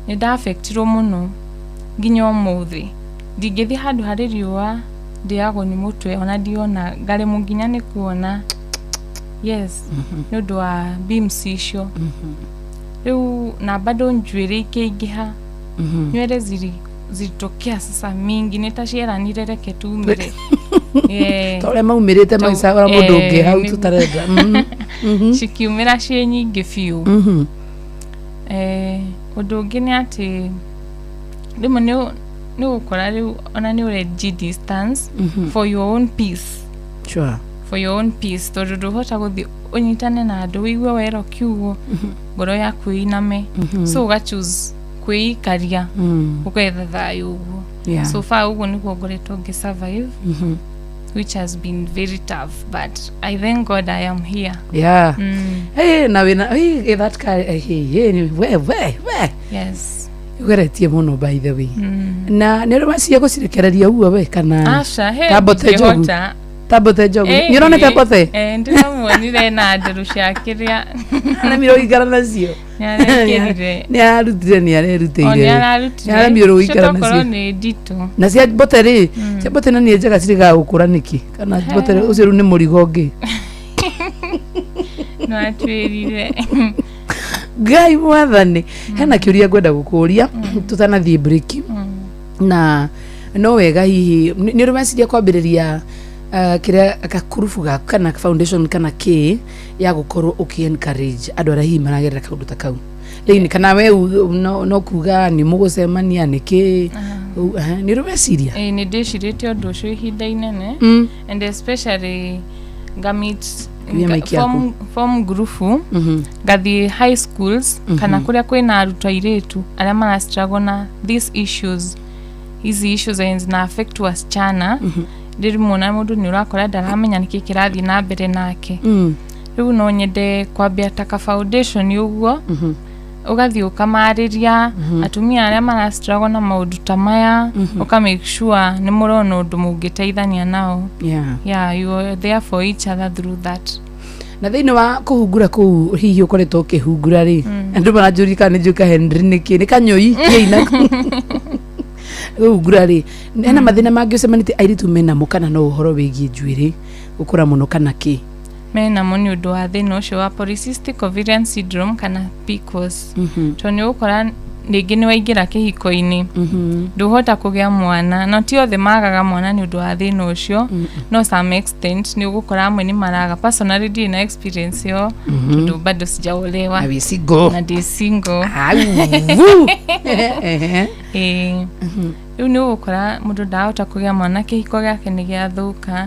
nĩ ndaafektirwo mũno nginya ũmũthĩ ndingĩthiĩ handũ harĩ riũa, ndĩagwo nĩ mũtwe, ona ndiona, ngaremwo nginya nĩ kuona, yes, nĩ ũndũ wa beams icio. Rĩu na bado njuĩrĩ ikĩingĩha, nywele zilitokea sasa mingi, nĩ ta cieranire reke tumire. Yeah. Ta ũrĩa maumĩrĩte magĩcagũra mũndũ ũngĩ hau tũtarenda. Cikiumĩra ciĩ nyingĩ biũ. Ũndũ ũngĩ nĩ atĩ rĩmwe nĩ ũgũkora rĩu ona nĩ ũrenji distance for your own peace. For your own peace, tondũ ndũhota gũthiĩ ũnyitane na andũ wĩigue wero kiugo ngoro yaku ĩiname, so ũga choose kwĩikaria, ũgetha thayũ ũguo. So far ũguo nĩguo ngoretwo ngĩ survive, which has been very tough, but I thank God I am here. Hey, na wĩna hey, that car, hey, hey, we we we ũgeretie mũno, by the way. Na nĩ ũrĩ wacia gũcirekereria ũguo we kana? Aca, he. Tambote njogu. Ndingĩhota. Tambote njogu. Nĩ ũronete mbote? Eh, ndĩramuonire na nderu cia kĩrĩa. Aremirwo gũikara nacio. Nĩarekĩrire. Nĩ ararutire, nĩ O arerutĩire. nĩ ararutire. Nĩaremirwo gũikara Cio tokorwo nacio. nĩ nditũ. Na cia mbote rĩ, cia mbote na nĩ njega cirĩgaga gũkũra nĩkĩ? Kana mbote ũcio rĩu nĩ mũrigo ũngĩ. No atwĩrire. Ngai mwathani, hena kĩũria ngwenda gũkũria tũtanathiĩ break, na no wega hihi nĩ ũrĩ weciria kwambĩrĩria kĩrĩa gakurubu gaku kana foundation kana kĩ ya gũkorwo ũkĩ encourage andũ arĩa hihi maragerera kaũndũ ta kau thĩinĩ, kana we no kuga nĩ mũgũcemania nĩkĩ? Nĩ ũrĩ weciria? Ĩĩ, nĩ ndĩcirĩtie ũndũ ũcio ihinda inene, and especially ngamit Kuya mic yaku. Form ngurubu, ngathiĩ high schools kana kũrĩa kwĩna arutwo airĩtu arĩa mara struggle na these issues, hizi issues zenye zina affect wasichana. Rĩmwe na mũndũ nĩ ũrakora ndaramenya nĩkĩ kĩrathiĩ na mbere nake. Rĩu no nyende kwambia ta ka foundation ũguo. Ũgathiĩ ũkamarĩria atumia arĩa marastruggle na maũndũ ta maya, ũka make sure nĩ mũrona ũndũ mũngĩteithania nao. Yeah, you are there for each other through that. Na thĩinĩ wa kũhungura kũu hihi ũkoretwo ũkĩhungura rĩ, andũ maranjũria kana nĩ njũĩ ka Henry nĩkĩ nĩ kanyũi kĩina kũhungura rĩ, hena mathĩna mangĩ ũcemanĩtie airĩtu menamo kana no ũhoro wĩgiĩ njuĩrĩ gũkũra mũno kana kĩ? Menamo nĩ ũndũ wa thĩna ũcio wa polycystic ovarian syndrome kana PCOS, tondũ nĩ ũgũkora rĩngĩ nĩ waingĩra kĩhiko-inĩ, ndũhota kũgĩa mwana. No ti othe magaga mwana nĩ ũndũ wa thĩna ũcio, no some extent nĩ ũgũkora amwe nĩ maraga. Personally, ndirĩ na experience ĩyo tondũ bado sijaolewa. Na wĩ single. Na ndĩ single. Au. Ehe. Ĩĩ, rĩu nĩ ũgũkora mũndũ ndahota kũgĩa mwana, kĩhiko gĩake nĩ gĩathũka,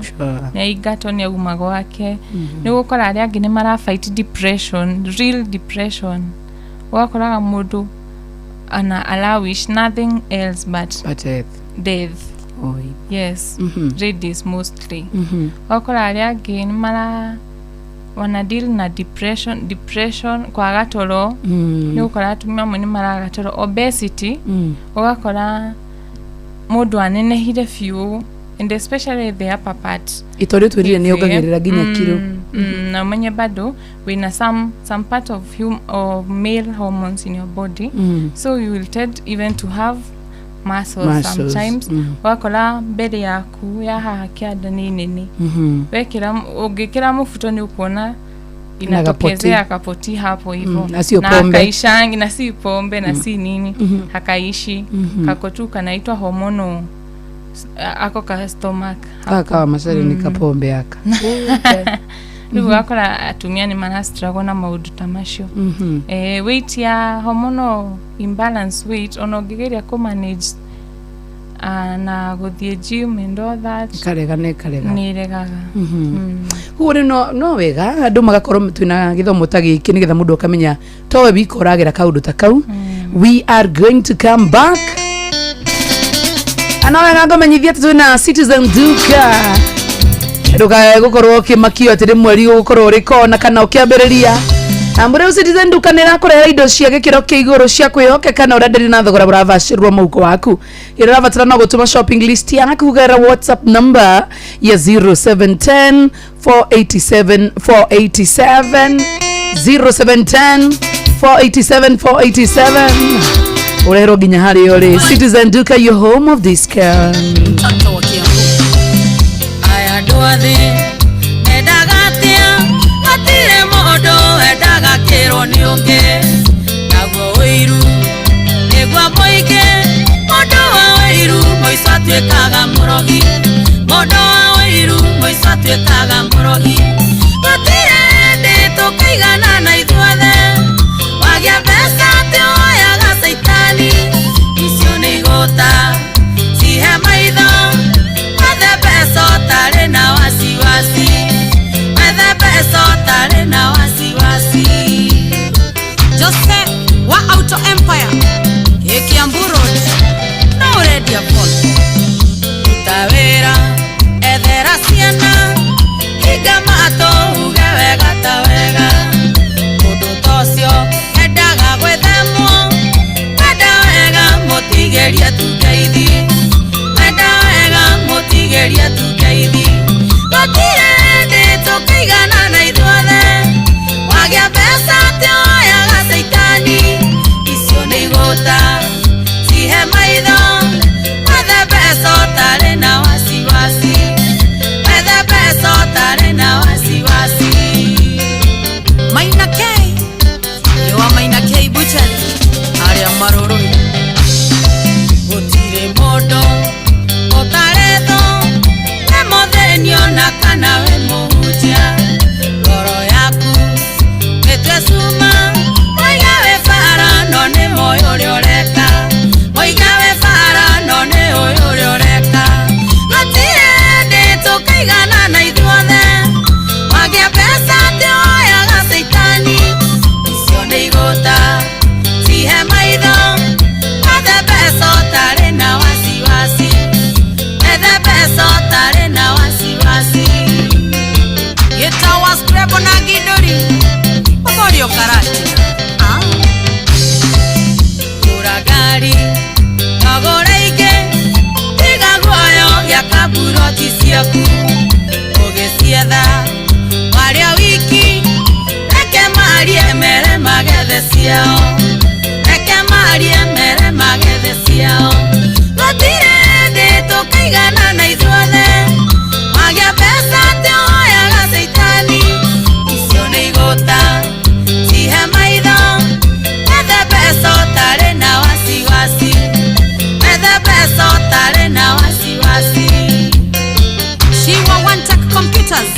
nĩ aingatwo, nĩ auma gwake. Nĩ ũgũkora arĩa angĩ nĩ mara fight depression, real depression. Ũgakoraga mũndũ ana alawish nothing else but But death. Death. Oi. Yes, ladies mostly. Ũgakora arĩa angĩ nĩ mara wana deal na depression, kwaga toro. Nĩ ũgũkora atumia amwe nĩ maraga toro. Obesity, ũgakora mũndũ anenehire biũ, and especially the upper part. Ĩtorĩ twĩrire nĩ yongagĩrĩra nginya kiro. Na umenye bado wĩna some part of male hormones in your body, so you will tend even to have muscles, Muscles, sometimes. Ũgakora mbere yaku ya haha kĩanda nĩ nene. Wekĩra, ũngĩkĩra mũbuto, nĩ ũkuona inatokezea kapoti hapo hivo. Na sio Na pombe. Hakaishangi, na si pombe na si nini, hakaishi. Kako tu kanaitwa hormonal ako ka stomach. Kaka wa macari nĩ kapombe aka. Rĩu ũgakora atumia nĩ marastruggle na maũndũ ta macio. Weight ya hormonal imbalance, weight, ona ũngĩgeria kũmanage na gũthiĩ gym and all that, karega nĩ karega. Nĩ ĩregaga. Koguo rĩu no wega andũ magakorwo twĩna gĩthomo ta gĩkĩ nĩgetha mũndũ akamenya towe wika ũragera kaũndũ ta kau. We are going to come back. Ana wega ngũmenyithia atĩ twĩna Citizen Duka. Ndũkae gũkorwo ũkĩmakio atĩ rĩ mweri ũgũkorwo ũrĩ kona kana ũkĩambĩrĩria. Na rĩu Citizen Duka nĩ ĩrakũrehera indo cia gĩkĩro kĩa igũrũ cia kwĩhokeka na ũrenderio na thogora ũravacĩrwo mũhuko waku. Kĩrĩa ũrabatara no gũtũma shopping list yaku kũgerera WhatsApp number ya 0710 487 487, 0710 487 487, ũreherwo nginya harĩa ũrĩ. Citizen Duka, your home of discount. Mtoto wa Kiambu. Aya andũ athĩ mendaga atĩa? Hatirĩ mũndũ endaga kĩrwo nĩ ũngĩ, naguo ũiru nĩguo mũingĩ. Mũndũ wa ũiru mũico atuĩkaga mũrogi. Mũndũ wa ũiru mũico atuĩkaga mũrogi. Gũtirĩ hĩndĩ tũkaigana na ithuothe. Wagĩa mbeca atĩ woyaga caitani. Icio nĩ igũta cihe maitho. Motors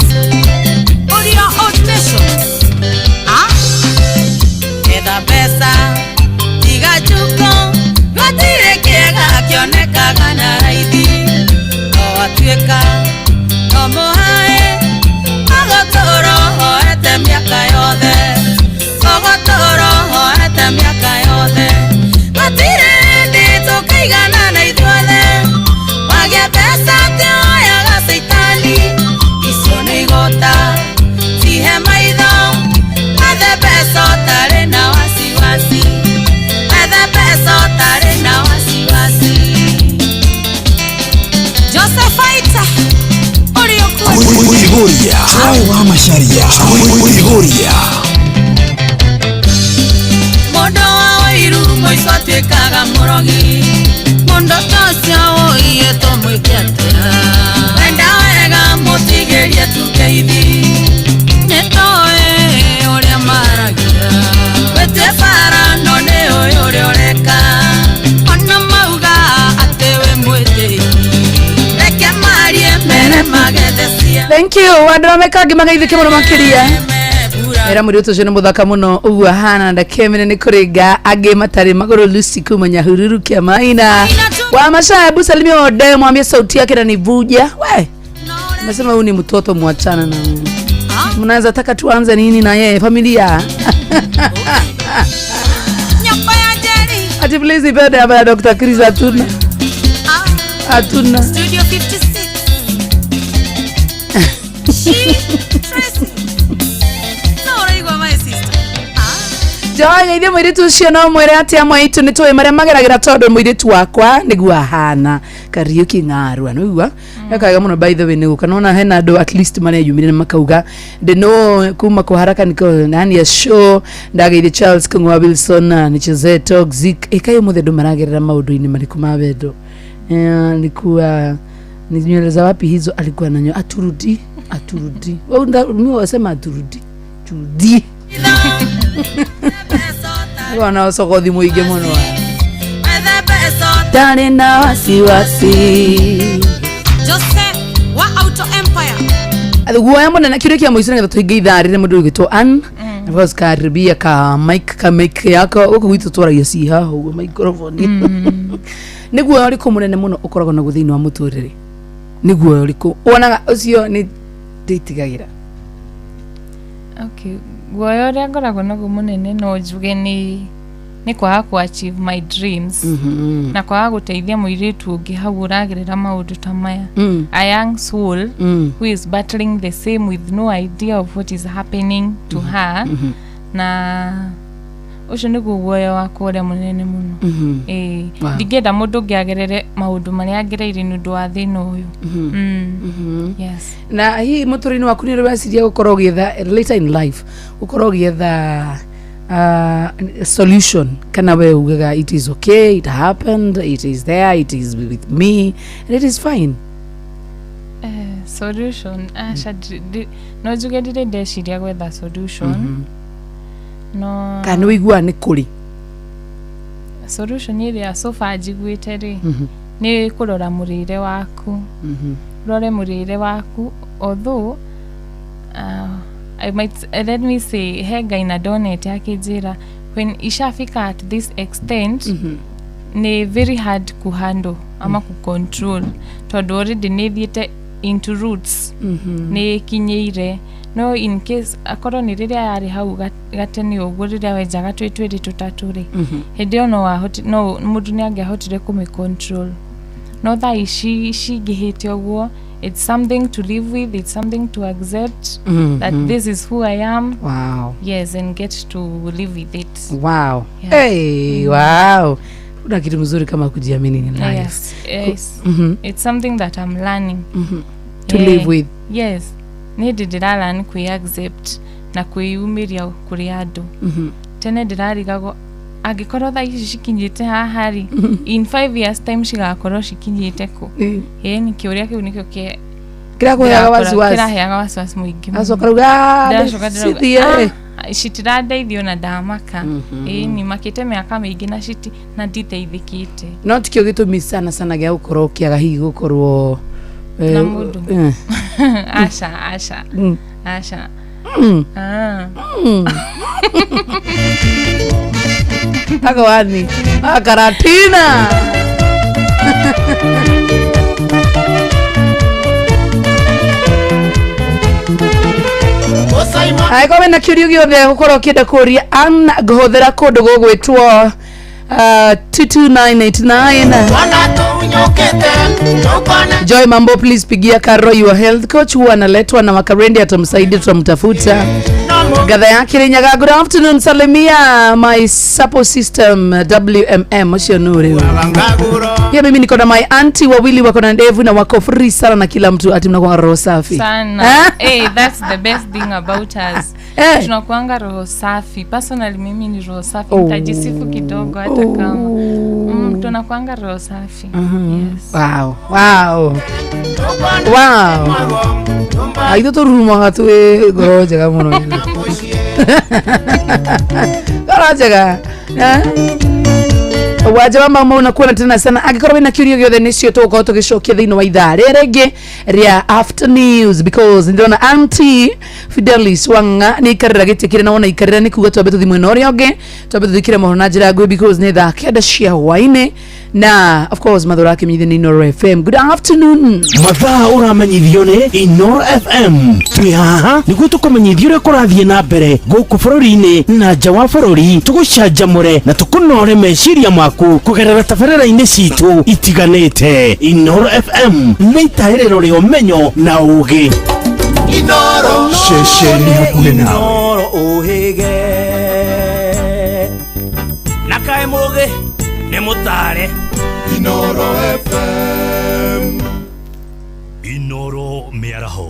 Audio Automation. Ah, etha mbeca tiga njuko gũtirĩ kĩega kĩonekaga na raithi no watuĩka no mũhae agũtũra ũhoete mĩaka yothe ũgũtũra ũhoete mĩaka yothe gũtirĩ hĩndĩ tũkaigana na ithuothe wagĩa mbeca tĩoyaga caitani icio nĩ igũta cihe maitho ethe mbeca ũtarĩ na wasiwasi ethe mbeca ũtarĩ na wasiwasi. Josephaita ũrĩ ũkuo. Kuihuria Joy wa Macharia. Kuihuria. Mũndũ wa ũiru mũico atuĩkaga mũrogi mũndũ ta ũcio ũiyĩtwo mwĩke atĩa wenda wega mũtigĩrie tu ngeithi nĩ tũĩ ũrĩa maragia wĩtue bara no nĩ ũĩ ũrĩa ũreka ona mauga atĩ wĩ mwĩtĩi reke marie mere magethe cia. Thank you andå arĩa mekangi magaithĩke mũno makĩria era mũirĩtu ũcio nĩ mũthaka mũno ũguo ahana ndakemene nĩ kũrĩnga angĩ matarĩ magũrũ. Lucy kuma Nyahururu Kiamaina wa Mashaya, hebu salimia Ode, mwambie sauti yake inanivuja. We nasema huyu ni mtoto, mwachana na huyu. Mnaweza taka tuanze nini na yeye familia? Nyũmba ya Njeri. Ati please ipende hapa ya Dr. Chris hatuna. Hatuna. Studio 56. She Tracy. No ũraigua my sister. Joy ithe mũirĩtu ũcio no mwĩre atĩ amwe aitũ nĩ tũĩ marĩa mageragĩra tondũ mũirĩtu wakwa nĩguo ahana Kariuki ng'arua nĩigua ekaga mũno. By the way, nĩgũka nona hena andũ at least mareyumĩria na makauga ndino kuma kwa haraka niko ndani ya show ndageire Charles Kung'wa Wilson na nichezee Toxic ĩkaĩ ũmũthĩ andũ maragerera maũndũ-inĩ marĩkũ ma wendo. Alikuwa ni nywele za wapi hizo alikuwa nanyo aturudi aturudi. Wewe mimi wasema aturudi turudi wana sogothi muingĩ mũno tarĩ na wasiwasi. Jose wa Auto Empire. Guoya mũnene kĩũria kĩa mũico nĩgetha tũhinge ithaa rĩrĩ mũndũ ũgĩtwo Ann of course karibia ka mic ka mic yako gũkũ gwitũ twaragia ci haha ũguo microphone. Nĩ guoya ũrĩkũ mũnene mũno ũkoragwo naguo thĩinĩ wa mũtũrĩre? Nĩ guoya ũrĩkũ wonaga ũcio nĩ ndĩtigagĩra? Okay, guoya ũrĩa ngoragwo naguo mũnene no njuge nĩ kwaga ku achieve my dreams na kwaga gũteithia mũirĩtu ũngĩ hau ũragerera maũndũ ta maya, a young soul who is battling the same with no idea of what is happening to her, na ũcio nĩguo guoya wakwa ũrĩa mũnene mũno. Ĩĩ. Ndingĩenda mũndũ ũngĩ agerere maũndũ marĩa ngereire nĩ ũndũ wa thĩna ũyũ. Yes. Na hihi mũtũrĩre-inĩ waku nĩ ũrĩ weciria gũkorwo ũgĩetha later in life gũkorwo ũgĩetha solution kana we ugaga it is okay, it happened, it is there, it is with me and it is fine? Solution aca, no njuge ndirĩ ndeciria gwetha solution, no Kana nĩ wĩiguaga nĩ kũrĩ? Solution ĩrĩa so far njiguĩte rĩ nĩ kũrora mũrĩre waku, rore mũrĩre waku, although I might, let me say he Ngai na ndonete akĩnjĩra when ishafika at this extent nĩ very hard kuhandle ama kucontrol tondũ already nĩ thiĩte into roots, nĩ ĩkinyĩire. No in case akorwo nĩ rĩrĩa yarĩ hau gatene ũguo rĩrĩa wenjaga twĩ twĩrĩ tũtatũ rĩ, hĩndĩ ĩyo no wahoti no mũndũ nĩ angĩahotire kũmĩ control, no thaa ici cingĩhĩte ũguo it's something to live with, it's something to accept that this is who I am. Yes, and get to live with it. Yeah. Hey, wow, kuna kitu mzuri kama kujiamini in life. Yes. It's something that I'm learning to live with. Yes, nĩ ndĩ ndĩralearn kwĩ accept na kwĩyumĩria kũrĩ andũ. Tene ndĩrarigagwo angĩkorwo thaa ici cikinyĩte haha rĩ, in 5 years time cigakorwo cikinyĩte kũ? Ĩĩ, nĩ kĩũria kĩu nĩkĩo Kĩrakũheaga wasiwasi. Kĩraheaga wasiwasi mũingĩ mũno. Acoka rauga Ndĩracoka ndĩrauga, cithie. "Ah, citirandeithia ona ndamaka." Ĩĩ, nimakĩte mĩaka mĩingĩ na citi na nditeithĩkĩte. No tikio gĩtũmi sana sana gĩa gũkorwo ũkĩaga hihi gũkorwo Na mũndũ. Eh. Aca, aca. Aca. Ah. Agawani akaratina. Angĩkorwo wĩna kĩũria gĩothe gũkorwo ũkĩenda kũria Ann, ngũhũthĩra kũndũ gũgwĩtwo 22989. Joy Mambo, please pigia Karo your health coach, huwa analetwa na Wakarendi, atamsaidia, tutamtafuta. Gadha yake Kirinyaga, good afternoon, salimia my support system WMM ucio nuri. Pia mimi niko na my auntie wawili wako na ndevu na wako free sana na kila mtu ati mnakuwa roho safi. Sana. Eh? Hey, that's the best thing about us. Eh. Tunakuanga roho safi. Personally mimi ni roho safi. Oh. Nitajisifu kidogo hata kama. Tunakuanga roho safi. Yes. Wow, wow. Wow. Aithu tũrurumaga twĩ ngoro njega mũno. Ngoro njega. Eh? Wanja wa mau na kuona tena sana. Angĩkorwo wĩna kĩũria gĩothe, nĩcio tũgũkorwo tũgĩcokia thĩinĩ wa ithaa rĩrĩ rĩngĩ rĩa after news, because ndĩrona Auntie Fidelis Wang'a nĩ aikarĩra gĩtĩ kĩrĩa, na wona aikarĩra nĩ kuga twambe tũthiĩ mwena ũrĩa ũngĩ, twambe tũthikĩre mohoro na njĩra nguhĩ, because nĩ thaa 9 cia hwaĩ-inĩ, na of course mathura akĩmenyithio nĩ Inooro FM. Good afternoon. Mathaa ũramenyithio nĩ Inoro FM. Twĩ haha nĩguo tũkũmenyithia ũrĩa kũrathiĩ na mbere gũkũ bũrũri-inĩ na nja wa bũrũri, tũgũcanjamũre na tũkũnore meciria maku kũgerera tabarĩra-inĩ citũ itiganĩte. Inoro FM nĩ itaĩrĩro rĩa ũmenyo na ũgĩ. Ceceni hakuhĩ nawe. Inoro ũhĩge na kaĩ mũgĩ nĩ mũtare. Inoro FM. Inoro mĩaraho.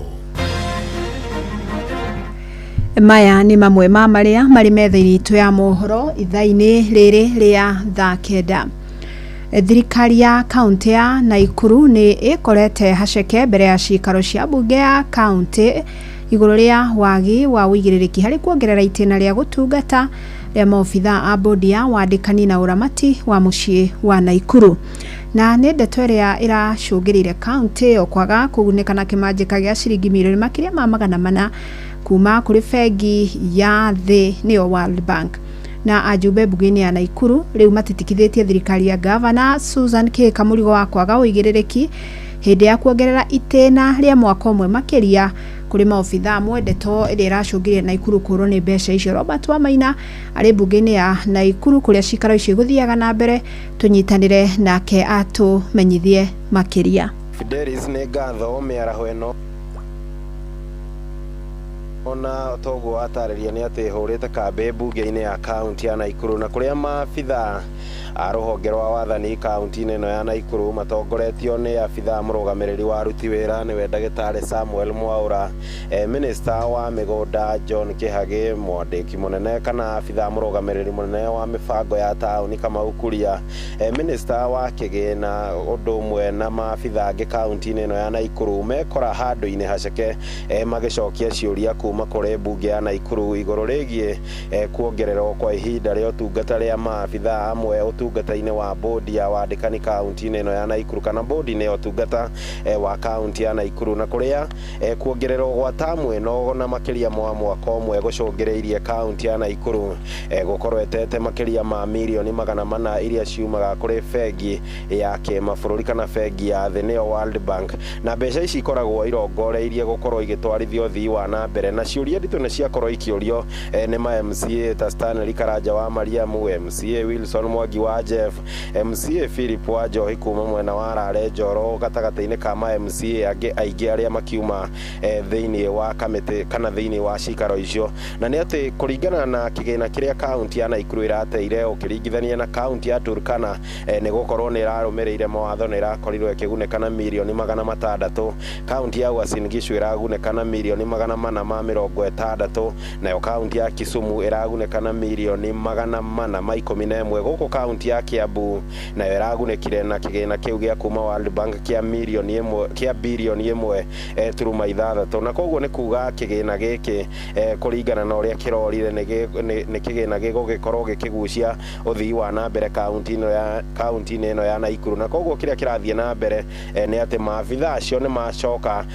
Maya nĩ mamwe ma marĩa marĩ metha-inĩ itũ ya mohoro ithaa-inĩ rĩrĩ rĩa thaa 9. Thirikari ya kaunti ya Naikuru nĩ ĩkorete haceke mbere ya cikaro cia mbunge ya kaunti igũrũ rĩa wagi wa ũigĩrĩrĩki harĩ kuongerera itĩna rĩa gũtungata rĩa maobitha a bodi ya wandĩkani na ũramati wa mũciĩ wa Naikuru, na nĩ ndeto ĩrĩa ĩracũngĩrĩire kaunti ĩyo kwaga kũgunĩka na kĩmanjĩka gĩa ciringi mirioni makĩria ma 400 kuma kũrĩ bengi ya thĩ, nĩyo World Bank. Na ajumbe mbunge-inĩ ya Naikuru rĩu matitikithĩtie thirikari ya gavana Susan Kihika mũrigo wa kwaga ũigĩrĩrĩki hĩndĩ ya kuongerera itĩna rĩa mwaka ũmwe makĩria kũrĩ maobitha amwe, ndeto ĩrĩa ĩracũngĩrĩria Naikuru kũrwo nĩ mbeca icio. Robert Wamaina arĩ mbunge-inĩ ya Naikuru kũrĩa cikaro icio igũthiaga na mbere, tũnyitanĩre nake atũmenyithie makĩria. Fidelis, nĩ ngatho. Mĩaraho ĩno ona toguo watarĩria nĩ atĩ hũrĩte kambĩ mbunge-inĩ ya kaunti ya Naikuru, na kũrĩa maabitha a rũhonge rwa wathani kaunti-inĩ ĩno ya Naikuru matongoretio nĩ abitha mũrũgamĩrĩri wa aruti wĩra, nĩwe ndagĩtarĩ Samuel Mwaura, minista wa mĩgũnda John Kĩhagĩ, mwandĩki mũnene kana abitha mũrũgamĩrĩri mũnene wa mĩbango ya taũni Kamau Kuria, minista wa kĩgĩna, ũndũ ũmwe na maabitha angĩ kaunti-inĩ ĩno ya Naikuru, mekora handũ-inĩ haceke magĩcokia ciũria kuma kũrĩ mbunge ya Naikuru igũrũ rĩgiĩ kuongererwo kwa ihinda rĩa ũtungata rĩa maabitha amwe ũtungata-inĩ wa bodi ya wandĩkani kaunti-inĩ ĩno ya Naikuru, kana bodi-inĩ ya ũtungata wa kaunti ya Naikuru, na kũrĩa kuongererwo gwa tamu ĩno na makĩria ma mwaka ũmwe gũcũngĩrĩirie kaunti ya Naikuru gũkorwo ĩtete makĩria ma mirioni 400 iria ciumaga kũrĩ bengi ya kĩmabũrũri kana bengi ya thĩ, nĩyo World Bank, na mbeca ici ikoragwo irongoreirie gũkorwo igĩtwarithia ũthii wa na mbere. Na ciũria nditũ nĩ ciakorwo ikĩũrio nĩ ma MCA ta Stanley Karanja wa Mariamu, MCA Wilson Mwangi wa Jeff, MCA Philip wa Njohi kuma mwena wa Rare Njoro, gatagatĩ-inĩ ka ma MCA angĩ aingĩ arĩa makiuma thĩinĩ wa kamĩtĩ kana thĩinĩ wa cikaro icio. Na nĩ atĩ kũringana na kĩgĩna kĩrĩa kaunti ya Naikuru ĩrateire ũkĩringithania na kaunti ya Turkana, nĩ gũkorwo nĩ ĩrarũmĩrĩire mawatho, nĩ ĩrakorirwo ĩkĩgunĩka na mirioni 600. Kaunti ya Uasin Gishu ĩragunĩka na mirioni 460, nayo kaunti ya Kisumu ĩragunĩka na mirioni 411. Gũkũ kaunti ya Kiambu nayo ĩragunĩkire na kĩgĩna kĩu gĩa kuma World Bank kĩa mirioni ĩmwe kĩa birioni ĩmwe turuma ithathatũ, na koguo nĩ kuga kĩgĩna gĩkĩ kũringana na ũrĩa kĩrorire nĩ kĩgĩna gĩgũgĩkorwo gĩkĩgucia ũthii wa na mbere kaunti-inĩ ĩno ya Naikuru. Na koguo kĩrĩa kĩrathiĩ na mbere nĩ atĩ maabitha acio nĩ macoka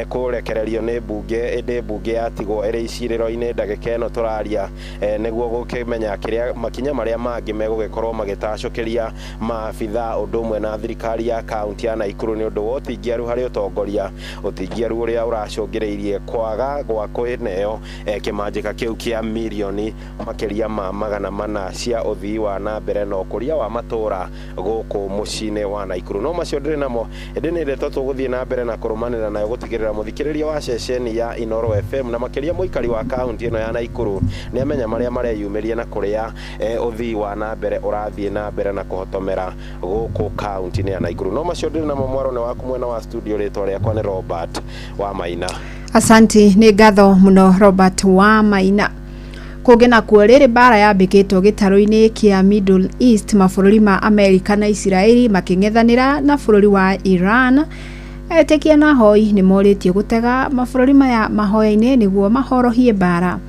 kũrekererio nĩ mbunge, ĩndĩ mbunge yatigwo ĩrĩ icirĩro-inĩ ndagĩka ĩno tũraria, nĩguo gũkĩmenya kĩrĩa makinya marĩa mangĩ megũgĩkorwo magĩtacũkĩria maabitha ũndũ ũmwe na thirikari ya kaunti ya Naikuru nĩ ũndũ wa ũtingiaru harĩ ũtongoria, ũtingiaru ũrĩa ũracũngĩrĩirie kwaga gwa kũneo kĩmanjĩka kĩu kĩa mirioni makĩria ma 400 cia ũthii wa na mbere na ũkũria wa matũra gũkũ mũciĩ-inĩ wa Naikuru. No macio ndĩrĩ namo, ĩndĩ nĩ ndeto tũgũthiĩ na mbere na kũrũmanĩra nayo gũtigĩrĩra mũthikĩrĩria wa ceceni ya Inooro FM na makĩria mũikari wa kaunti ĩno ya Naikuru nĩ amenya marĩa mareyumĩria na kũrĩa ũthii wa na mbere ũrathiĩ na mbere na kũhotomera gũkũ kaunti-inĩ ya Naikuru. No macio ndĩrĩ namo, mwaro nĩ waku mwena wa studio, rĩtwa rĩakwa nĩ Robert wa Maina. Asanti, nĩ ngatho mũno Robert wa Maina. Kũngĩ nakuo, rĩrĩ mbara yambĩkĩtwo gĩtarũ-inĩ kĩa Middle East, mabũrũri ma Amerika na Isiraeli makĩng'ethanĩra na bũrũri wa Iran, etĩkia na ahoi nĩ morĩtio gũtega mabũrũri maya mahoya-inĩ nĩguo mahorohie mbara.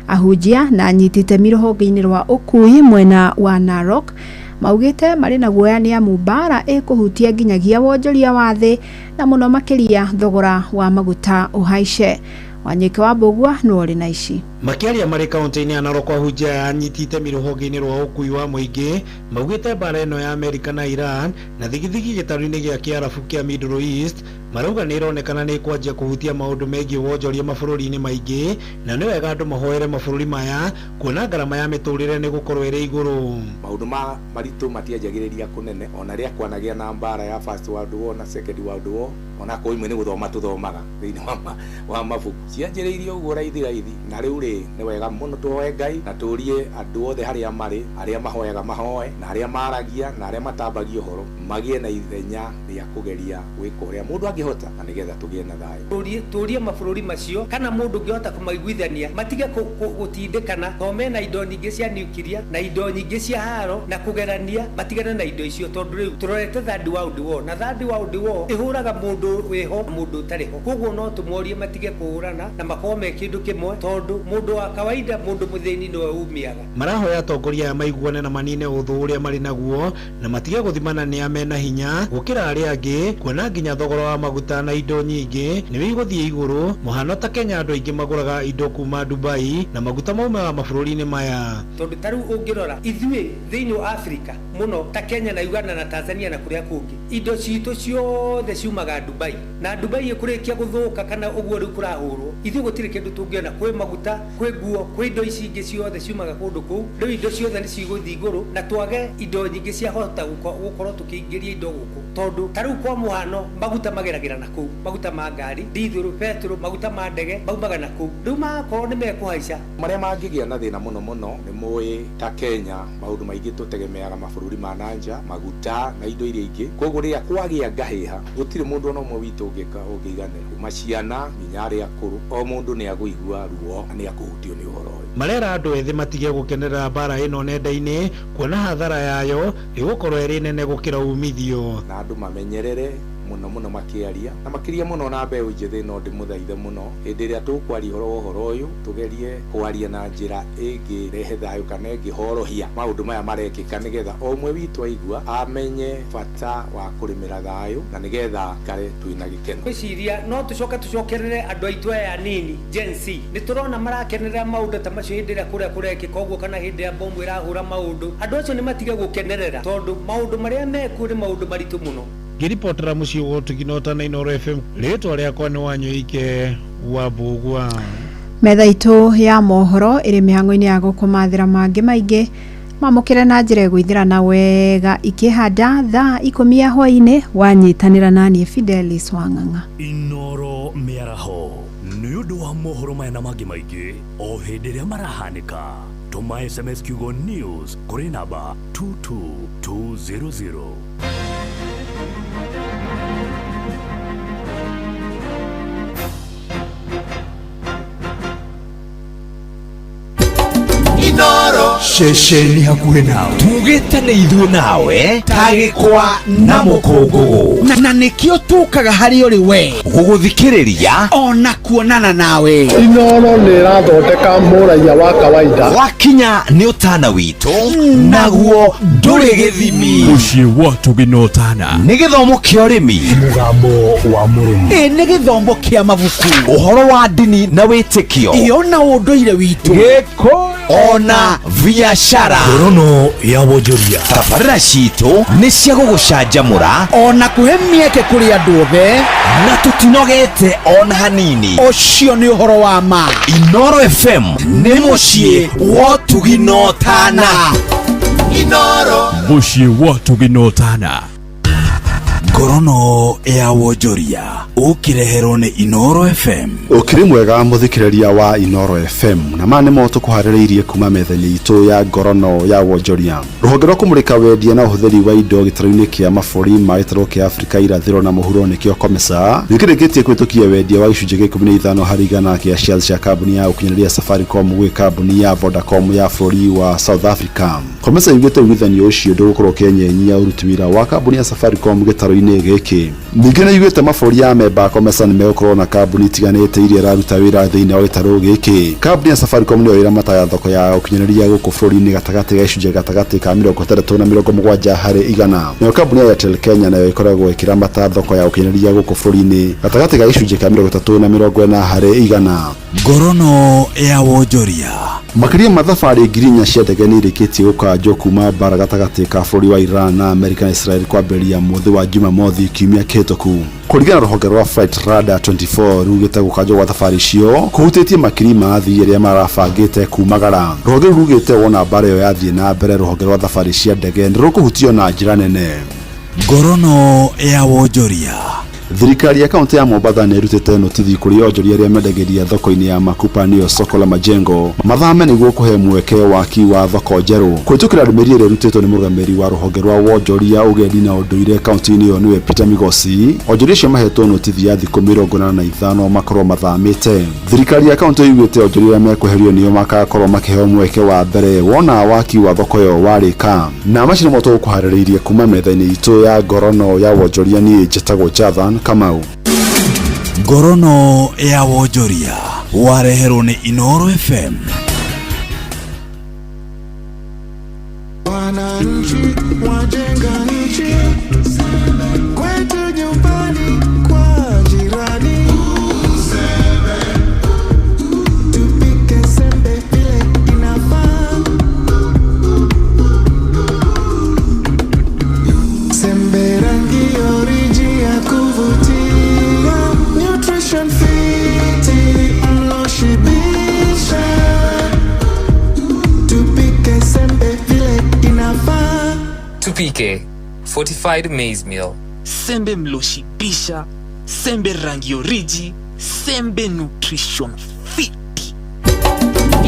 Ahunjia na anyiti itemi rũhonge-inĩ rwa ũkui mwena wa Narok maugĩte marĩ na guoya nĩ amu mbara ĩkũhutia nginyagia wonjoria wa thĩ na mũno makĩria thogora wa maguta ũhaice. Wanyike wa Mbũgua nĩwe ũrĩ na ici. Makĩaria marĩ kaunti-inĩ ya Narok, ahunjia aya anyiti itemi rũhonge-inĩ rwa ũkui wa mũingĩ maugĩte mbara ĩno ya Amerika na Iran na thigithigi gĩtarũ-inĩ gĩa Kĩarabu kĩa Middle East marauga nĩ ĩronekana nĩ ĩkwanjia kũhutia maũndũ megiĩ wonjoria mabũrũri-inĩ maingĩ, na nĩ wega andũ mahoere mabũrũri maya kuona ngarama ya mĩtũrĩre nĩ gũkorwo ĩrĩ igũrũ. Maũndũ ma maritũ matianjagĩrĩria kũnene ona rĩrĩa kwanagĩa na mbara ya First World War na Second World War, ona kwa imwe nĩ gũthoma tũthomaga thĩinĩ wa mabuku, cianjĩrĩirie ũguo raithi raithi. Na rĩu rĩ nĩ wega mũno tũhoe Ngai na tũrie andũ othe harĩa marĩ, arĩa mahoyaga mahoe, na arĩa maragia na arĩa matambagia ũhoro magĩe na ithenya rĩa kũgeria gwĩka ũrĩa mũndũ angĩhota na nĩgetha tũgĩe na thayũ. Tũrie mabũrũri macio kana mũndũ ũngĩhota kũmaiguithania matige gũtindĩkana to mena indo nyingĩ cia nuclear na indo nyingĩ cia haro na kũgerania, matigane na indo icio tondũ rĩu tũrorete Third World War, na Third World War ĩhũraga mũndũ wĩho mũndũ ũtarĩ ho. Koguo no tũmorie matige kũhũrana na makorwo me kĩndũ kĩmwe tondũ mũndũ wa kawaida, mũndũ mũthĩni nĩwe umiaga. Marahoya atongoria aya maiguane na manine ũthũ ũrĩa marĩ naguo na matige gũthimana nĩ a mena hinya gũkĩra arĩa angĩ, kuona nginya thogora wa maguta na indo nyingĩ nĩ wĩgũthiĩ igũrũ. Mũhano ta Kenya andũ aingĩ magũraga indo kuma Dubai na maguta maumaga mabũrũri-inĩ maya. Tondũ ta rĩu ũngĩrora ithuĩ thĩinĩ wa Afrika mũno ta Kenya na Uganda na Tanzania na kũrĩa kũngĩ, indo citũ ciothe ciumaga Dubai, na Dubai ĩkũrĩkia gũthũka kana ũguo rĩu kũrahũrwo, ithuĩ gũtirĩ kĩndũ tũngĩona. Kwĩ maguta, kwĩ nguo, kwĩ indo ici ingĩ ciothe ciumaga kũndũ kũu. Rĩu indo ciothe nĩ cigũthiĩ igũrũ na twage indo nyingĩ ciahota gũkorwo tũkĩingĩria indo gũkũ, tondũ ta rĩu kwa mũhano maguta mageragĩra na kũu, maguta ma ngari, dithũrũ, betũrũ, maguta ma ndege maumaga na kũu. Rĩu makorwo nĩ mekũhaica. Marĩa mangĩgĩa na thĩna mũno mũno nĩ mũĩ ta Kenya maũndũ maingĩ tũtegemeaga mabũrũri ma nanja, maguta na indo iria ingĩ. Koguo rĩrĩa kwagĩa ngahĩha gũtirĩ mũndũ ona ũmwe witũ ũngĩiganĩra, kuma ciana nginya arĩa akũrũ, o mũndũ nĩ agũigua ruo na nĩ akũhutio nĩ ũhoro ũyũ. Marera andũ ethĩ matige gũkenerera mbara ĩno nenda-inĩ kuona hathara yayo ĩgũkorwo ĩrĩ nene gũkĩra umithio. Na andũ mamenyerere mũno mũno makĩaria na makĩria mũno na mbeũ njĩthĩ, no ndĩmũthaithe mũno hĩndĩ ĩrĩa tũkwaria ũhoro wa ũhoro ũyũ tũgerie kwaria na njĩra ĩngĩrehe thayũ kana ĩngĩhorohia maũndũ maya marekĩka, nĩgetha o ũmwe witũ aigua amenye bata wa kũrĩmĩra thayũ na nĩgetha kare twĩna gĩkeno. Ngwĩciria no tũcoke tũcokerere andũ aitũ aya anini Gen Z, nĩ tũrona marakenerera maũndũ ta macio hĩndĩ ĩrĩa kũrĩa kũrekĩka ũguo, kana hĩndĩ ĩrĩa bomu ĩrahũra maũndũ, andũ acio nĩ matige gũkenerera tondũ maũndũ marĩa mekuo nĩ maũndũ maritũ mũno. Ngĩribotera mũciĩ wa Ũtugi na Inooro FM, rĩtwa rĩakwa nĩ Wanyoike wa Mbũgua. Metha itũ ya mohoro ĩrĩ mĩhang'o-inĩ ya gũkũmathĩra mangĩ maingĩ mamũkĩre na njĩra ĩgũithĩrana wega ikĩhanda thaa 10 ya hwaĩ-inĩ. Wanyitanĩra naniĩ Fidelis Wang'ang'a. Inooro mĩaraho nĩ ũndũ wa mohoro maya na mangĩ maingĩ o hĩndĩ ĩrĩa marahanĩka. Tũma SMS kiugo news kũrĩ namba 22200. Inooro. Ceceni hakuhĩ nawe. Tugĩte nĩ ithuĩ nawe ta gĩkwa na mũkũngũgũ. Na nĩkĩo tũkaga harĩ ũrĩ we gũgũthikĩrĩria ona kuonana nawe. Inooro nĩ ĩrathondeka mũraiya wa kawaida. Wakinya nĩ ũtana witũ naguo ndũrĩ gĩthimi. Mũciĩ wa Ũtugi na Ũtana. Nĩ gĩthomo kĩa ũrĩmi. Mũgambo wa mũrĩmi. Ĩ nĩ gĩthomo kĩa mabuku. Ũhoro wa ndini na wĩtĩkio. Ĩ ona ũndũire witũ. Gĩkũyũ ona biacara. Ngorono ya wonjoria. Tabarĩra citũ nĩ cia gũgũcanjamũra ona kũhe mĩeke kũrĩ andũ othe, na tũtinogete ona hanini. Ũcio nĩ ũhoro wa ma. Inooro FM nĩ mũciĩ wa Ũtugi na Ũtana. Inooro. Mũciĩ wa Ũtugi na Ũtana. Ngorono ya wonjoria ũkĩreherwo nĩ Inooro FM. Ũkĩrĩ mwega mũthikĩrĩria wa Inooro FM, na maya nĩmo tũkũharĩrĩirie kuma metha-inĩ itũ ya ngorono ya wonjoria. Rũhonge rwa kũmũrĩka wendia na ũhũthĩri wa indo gĩtarũ-inĩ kĩa mabũrũri ma gĩtarũ kĩa Afrika irathĩro na mũhuro nĩkĩo COMESA nĩkĩrĩkĩtie kũhĩtũkia wendia wa gĩcunjĩ gĩa 15 harĩ igana kĩa shares cia kambuni ya ũkinyanĩria Safaricom gwĩ kambuni ya Vodacom ya bũrũri wa South Africa. COMESA yugĩte ũiguithanio ũcio ndũgũkorwo ũkĩenyenyia ũruti wĩra wa kambuni ya Safaricom gĩtarũ-inĩ gĩkĩ. Ningĩ nĩ yugĩte mabũrũri ya memba COMESA nĩ megũkorwo na kambuni itiganĩte iria iraruta wĩra thĩinĩ wa gĩtarũ gĩkĩ. Kambuni ya Safaricom nĩyo ĩramataga thoko ya ũkinyanĩria gũkũ bũrũri-inĩ gatagatĩ ga gĩcunjĩ gatagatĩ ka 60 na 70 harĩ igana. Nayo kambuni ya Airtel Kenya nayo ĩkoragwo ĩkĩramata thoko ya ũkinyanĩria gũkũ bũrũri-inĩ gatagatĩ ga gĩcunjĩ ka 30 na 40 harĩ igana. Ngorono ya wonjoria. Makĩria ma thabarĩ 4,000 cia ndege nĩ irĩkĩtie gũkanjwo kuma mbara gatagatĩ ka bũrũri wa Iran na Amerika na Israel kwambĩrĩria mũthĩ wa Jumamothi kiumia kĩhĩtũku. Kũringana na rũhonge rwa Flight Radar 24 rugĩte gũkanjwo gwa thabarĩ icio kũhutĩtie makiri ma athii arĩa marabangĩte kumagara. Rũhonge rũu rugĩte wona mbara ĩyo yathiĩ na mbere rũhonge rwa thabarĩ cia ndege nĩ rũkũhutio na njĩra nene. Ngorono ya wonjoria. Thirikari ya kaunti ya Mombatha nĩ ĩrutĩte notithi kũrĩ onjoria arĩa mendagĩria thoko-inĩ ya Makupa nĩyo soko la Majengo mathame nĩguo kũhe mweke waki wa thoko njerũ. Kũhĩtũkĩra ndũmĩrĩri ĩrĩa ĩrutĩtwo nĩ mũrũgamĩrĩri wa rũhonge rwa wonjoria ũgendi na ũndũire kaunti-inĩ ĩyo nĩwe Peter Migosi, onjoria acio mahetwo notithi ya thikũ 85 makorwo mathamĩte. Thirikari ya kaunti ĩugĩte onjoria arĩa mekweherio nĩo makakorwo makĩheo mweke wa mbere wona waki wa thoko ĩyo warĩka. Na macio nĩmo tũgũkũharĩrĩirie kuma metha-inĩ itũ ya ngorono ya wonjoria. Niĩ njĩtagwo Jathan Kamau. Ngorono ya wonjoria wareherwo nĩ Inooro FM. Wananchi wajenga nchi, kwetu nyumbani kwa jirani. Tupike sembe vile inafaa. Sembe rangi oriji ya kuvutia, nutrition fiti mloshibisha. Tupike sembe vile inafaa. Tupike fortified maize meal. Sembe mloshibisha, sembe rangi oriji, sembe nutrition fit.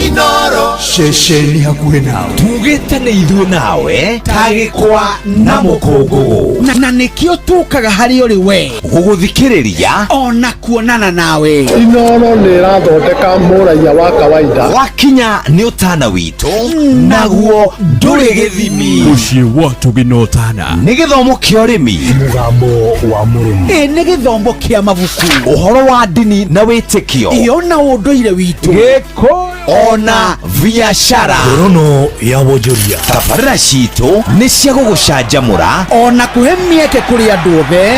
Inooro. Ceceni hakuhĩ nawe. Tugĩte nĩ ithuĩ nawe ta gĩkwa na mũkũngũgũ. Na nĩkĩo tũkaga harĩ ũrĩ we gũgũthikĩrĩria ona kuonana nawe. Inooro nĩ ĩrathondeka mũraiya wa kawaida. Wakinya nĩ ũtana witũ naguo ndũrĩ gĩthimi. Mũciĩ wa Ũtugi na Ũtana. Nĩ gĩthomo kĩa ũrĩmi. Mũgambo wa mũrĩmi. Ĩ nĩ gĩthomo kĩa mabuku. Ũhoro wa ndini na wĩtĩkio. Ĩ ona ũndũire witũ. Gĩkũyũ ona biacara. Ngorono ya wonjoria. Tabarĩra citũ nĩ cia gũgũcanjamũra ona kũhe mĩeke kũrĩ andũ othe,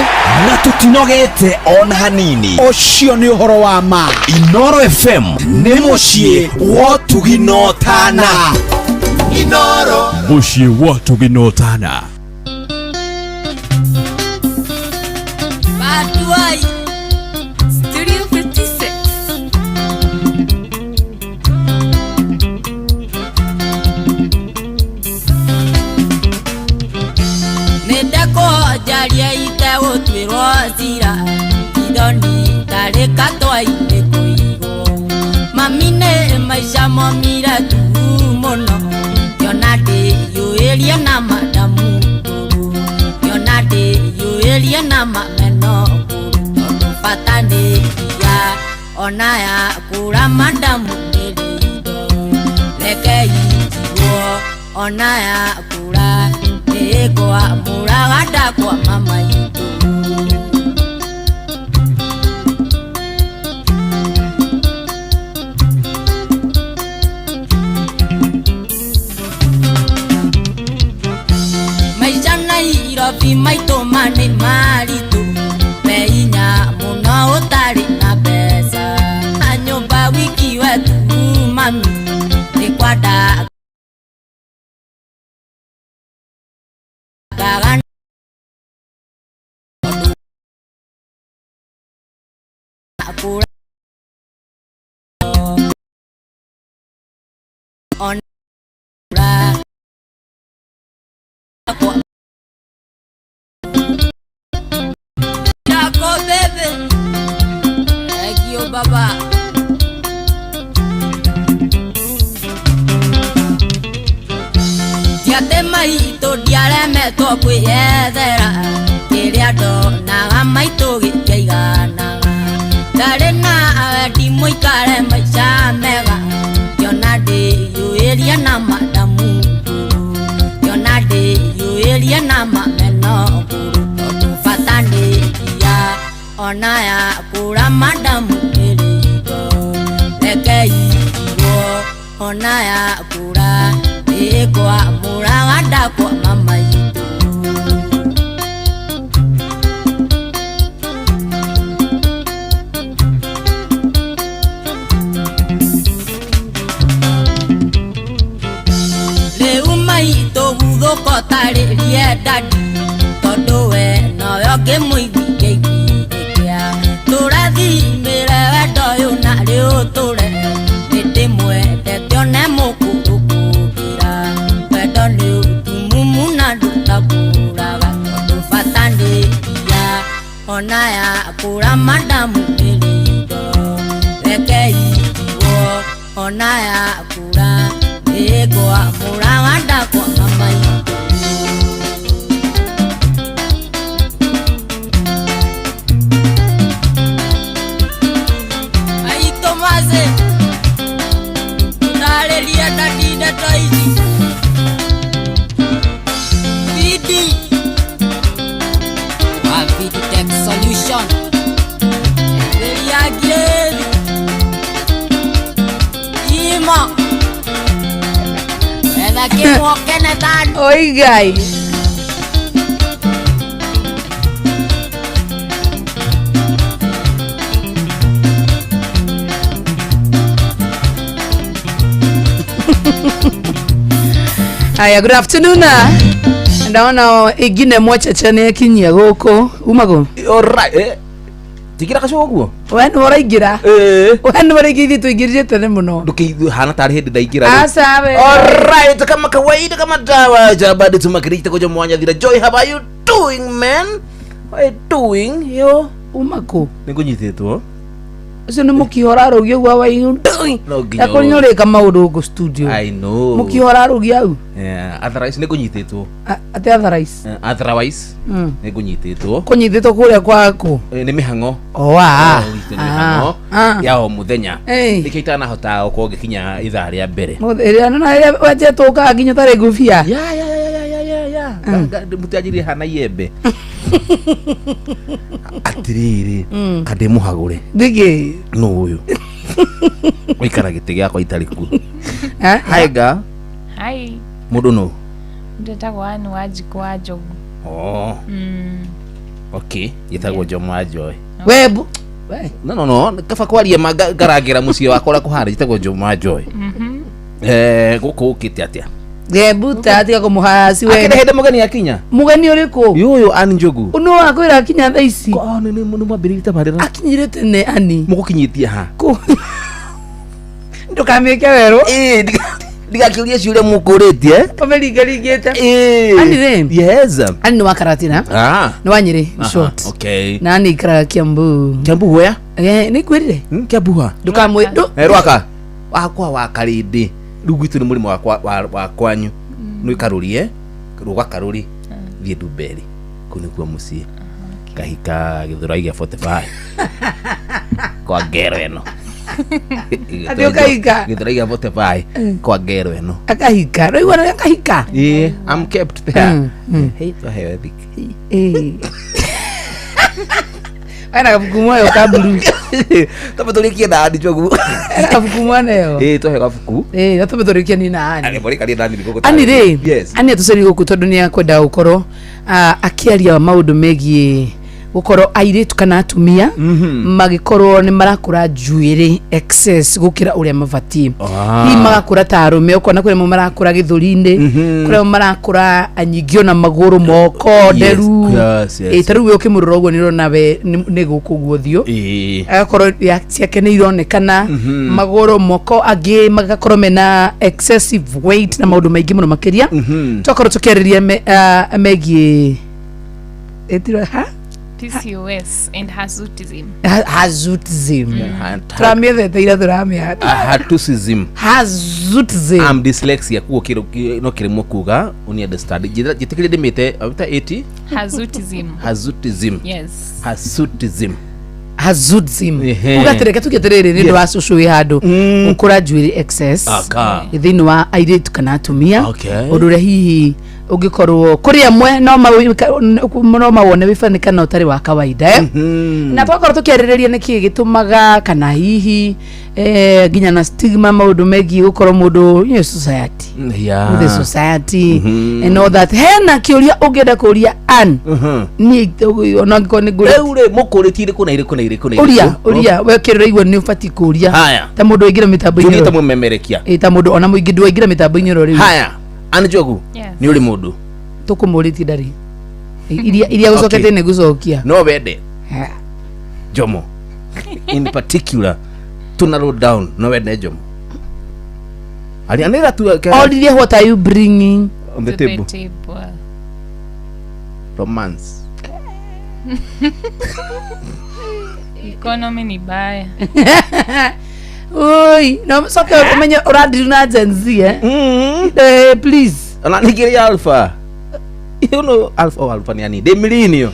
na tũtinogete ona hanini. Ũcio nĩ ũhoro wa ma. Inooro FM nĩ mũciĩ wa Ũtugi na Ũtana. Inooro. Mũciĩ wa Ũtugi na Ũtana. Batuai Studio 56. Nĩndakũnjaria itegũtuĩrwo cira, ithoni tarĩ katwa-inĩ kũigwo. Mami nĩ maica momire tu mũno, ngĩona ndĩyũĩrie na madamu ngũrũ, ngĩona ndĩyũĩrie na mameno ngũrũ, tondũ bata nĩ iria ona yakũra madamu nĩ rĩitho. Reke injigwo Ona yakũra nĩngwamũraga ndakwa mama itũ. Maica Nairobi maitũ ma nĩ maritũ, meinya mũno ũtarĩ na mbeca. Na nyũmba wiki wetu mami nĩ kwanda gaga akũra ona kwa Yako bebe. Thank you baba. Tiate maitũ ndiaremetwo kwĩyethera, kĩrĩa ndonaga maitũ gĩtiaiganaga. Ndarĩ na wendi mũikare maica mega, ngĩona ndĩiyũĩrie na madamu ngũrũ, ngĩona ndĩiyũĩrie na mameno ngũrũ, tondũ bata nĩ mbia ona yakũra madamu ĩrĩ indo. Reke itigwo ona yakũra nĩngwamũraga ndakwa mama itũ. Rĩu maitũ guthũka ũtarĩrie dadi, tondũ we nowe ũngĩmũiguithia iguithĩkia. Tũrathimĩre wendo ũyũ na rĩũtũre, nĩndĩmwendete one mũkũrũ kũngĩra. Wendo nĩ ũtumumu na ndũtambũraga, tondũ bata nĩ mbia ona yakũra madamu ĩrĩ indo. Reke itigwo ona yakũra nĩngwamũraga ndakwa mama itũ. Aitũ maze tũtarĩrie dadi ndeto ici. Bidi wa Viditech Solution Ĩrĩa ngirĩthi Ima Etha kĩmwokene tani. Oi Ngai. Aya, good afternoon. Ndaona ingine mwacheche nĩ akinyia gũkũ. Uma kũ? Alright. Tigira kacogo guo. We nĩ ũraingĩra. We nĩ ũraingĩra, ithuĩ tũingĩrire tene mũno. Ndũkĩhana tarĩ hĩndĩ ndaingĩra rĩu. Aca we. Alright, kama kawaida kama dawa jabadi tumakirite kuja mwanya thira. Joy, how are you doing, man? How are you doing, yo? Uma kũ? Nĩngũnyitĩtwo. Ũcio nĩ mũkihora arũgia ũguo wa you doing. No nginya. Akorwo nĩ ũrĩka maũndũ gũkũ studio. I know. Mũkihora arũgia au. Yeah, otherwise nĩngũnyitĩtwo. Atĩ otherwise. Otherwise nĩngũnyitĩtwo. Kũnyitĩtwo kũrĩa kwaku. Nĩ mĩhang'o. Oh, ah. Oh, itũ nĩ mĩhang'o ya o mũthenya. Ĩĩ. Nĩkĩo itanahota gũkorwo ngĩkinya ithaa rĩa mbere. Ĩrĩa nona ĩrĩa wenjetwo ũkaga nginya ũtarĩ ngũbia. Ya. Mũtianjĩrire hana iembe. Atĩrĩrĩ, kandĩ mũhagũre. Nĩkĩ? Nũ ũyũ? Ũikara gĩtĩ gĩakwa itarĩ kuo. Hi girl. Hi. Mũndũ nũ? Ndetagwo Ann Wanjikũ wa Njogu. Oh. Okay, gĩtagwo Jomo wa Joy. We bu. We. No no no, kaba kwaria ma ngarangĩra mũciĩ wakwa ũrĩa kũhana, njĩtagwo Jomo wa Joy. Gũkũ ũkĩte atĩa? Gebuta tiga kũmũharaci we. Akĩrĩ hĩndĩ mũgeni akinya. Mũgeni ũrĩkũ? Yũyũ Ann Njogu. Nũ wakwĩra akinya thaa ici? Nĩ mwambĩrĩirie tabarĩra. Akinyire tene Ani. Mũgũkinyĩtie ha? Ndũkamĩke werũ. Ĩĩ, ndigakĩũrie ciũria mũkũrĩtie. Ũmĩringaringĩte. Ĩĩ. Ani rĩ. Yes. Ani nĩ wa Karatina. Ah. Nĩ wa Nyĩrĩ, in Aha, short. Okay. Na Ani ikaraga Kiambu. Kiambu where? Nĩ ngwĩrire. Kiambu ha? Ndũkamwĩ Rwaka. Wakwa wa Karĩndĩ. Rĩu gwitũ nĩ mũrĩmo wa kwanyu. Nĩ karũrie, rũga karũri, thiĩ Ndumberi. Kũu nĩkuo mũciĩ. Ngahika Gĩthũrai gĩa 45. Kwa ngero ĩno. Atĩ ũkahika? Gĩthũrai 45 kwa ngero ĩno. Akahika rĩu ona akahika. Ĩĩ, I'm kept there. Hey, twaheo thiki. Ĩĩ. Ena kabuku mwayo ka blue. Tũmbe tũrĩkie na Andy Njogu. Ena kabuku mwaneo. Ĩĩ, twaheo kabuku. Ĩĩ, na tũmbe tũrĩkie ni na Ani. Arĩ nani nĩguo Ani rĩ, Yes. Ani atũcerie gũkũ tondũ nĩ akwenda gũkorwo akĩaria maũndũ megiĩ gũkorwo airĩtu kana atumia magĩkorwo nĩ marakũra njuĩrĩ excess gũkĩra ũrĩa mabatiĩ. Hihi magakũra ta arũme, ũkona kũrĩ amwe marakũra gĩthũri-inĩ, kũrĩ amwe marakũra nyingĩ ona magũrũ, moko, nderu. Yes. Ĩĩ, ta rĩu we ũkĩmũrora ũguo nĩ ũrona we nĩ gũkũ ũguo ũthiũ agakorwo ciake nĩ ironekana, magũrũ, moko, angĩ magakorwo mena excessive weight na maũndũ maingĩ mũno makĩria. Twakorwo tũkĩarĩria megiĩ ĩtira ha PCOS and hirsutism. Hirsutism tũramĩethete ira tũramĩa Hirsutism. Hirsutism. I'm dyslexia kuo kiro no kirimo kuga uni understand njĩtĩkĩrie ndĩmĩte awita 80 Hirsutism. Hirsutism. Yes. Hirsutism. Hirsutism. Ehe. Uga atĩrĩ, reke tuge atĩrĩrĩ, nĩ ũndũ wa cũcũ wĩ handũ gũkũra njuĩrĩ excess Aka. thĩinĩ wa airĩtu kana atumia, Okay. ũndũ ũrĩa hihi ũngĩkorwo kũrĩ amwe no mawone wĩ kana ũtarĩ wa kawaida, eh? Na twakorwo tũkĩarĩrĩria nĩkĩ gĩtũmaga kana hihi nginya na stigma maũndũ megiĩ gũkorwo mũndũ society, the society and all that. Hena kĩũria ũngĩenda kũria Ann? Niĩ ona angĩkorwo nĩ ngũrĩ Rĩu rĩ mũkũrĩtie irĩkũ na irĩkũ na irĩkũ na ũria irĩkũ? Ũria we kĩrĩa ũraigua nĩ ũbatiĩ kũria. Haya. Ta mũndũ waingĩra mĩtambo-inĩ Njũrie ta ĩro. mũmemerekia. Ĩ, ta mũndũ ona mũingĩ ndwaingĩra mĩtambo-inĩ ĩro rĩu. Haya, Ann Njogu, Yes. nĩ ũrĩ mũndũ Tũkũmũrĩtie ndarĩ iria gũcokete Okay. nĩ gũcokia. No wende Jomo in particular to narrow down, no wende Jomo ari anira tu Oririe, what are you bringing on the To table? the table. Romance. Economy ni baya. Oi, no coke ũmenye ũrandiru na Gen Z, eh? Eh, please. Ona ningĩ alpha, you know alpha, oh, alpha ni ani the millennial.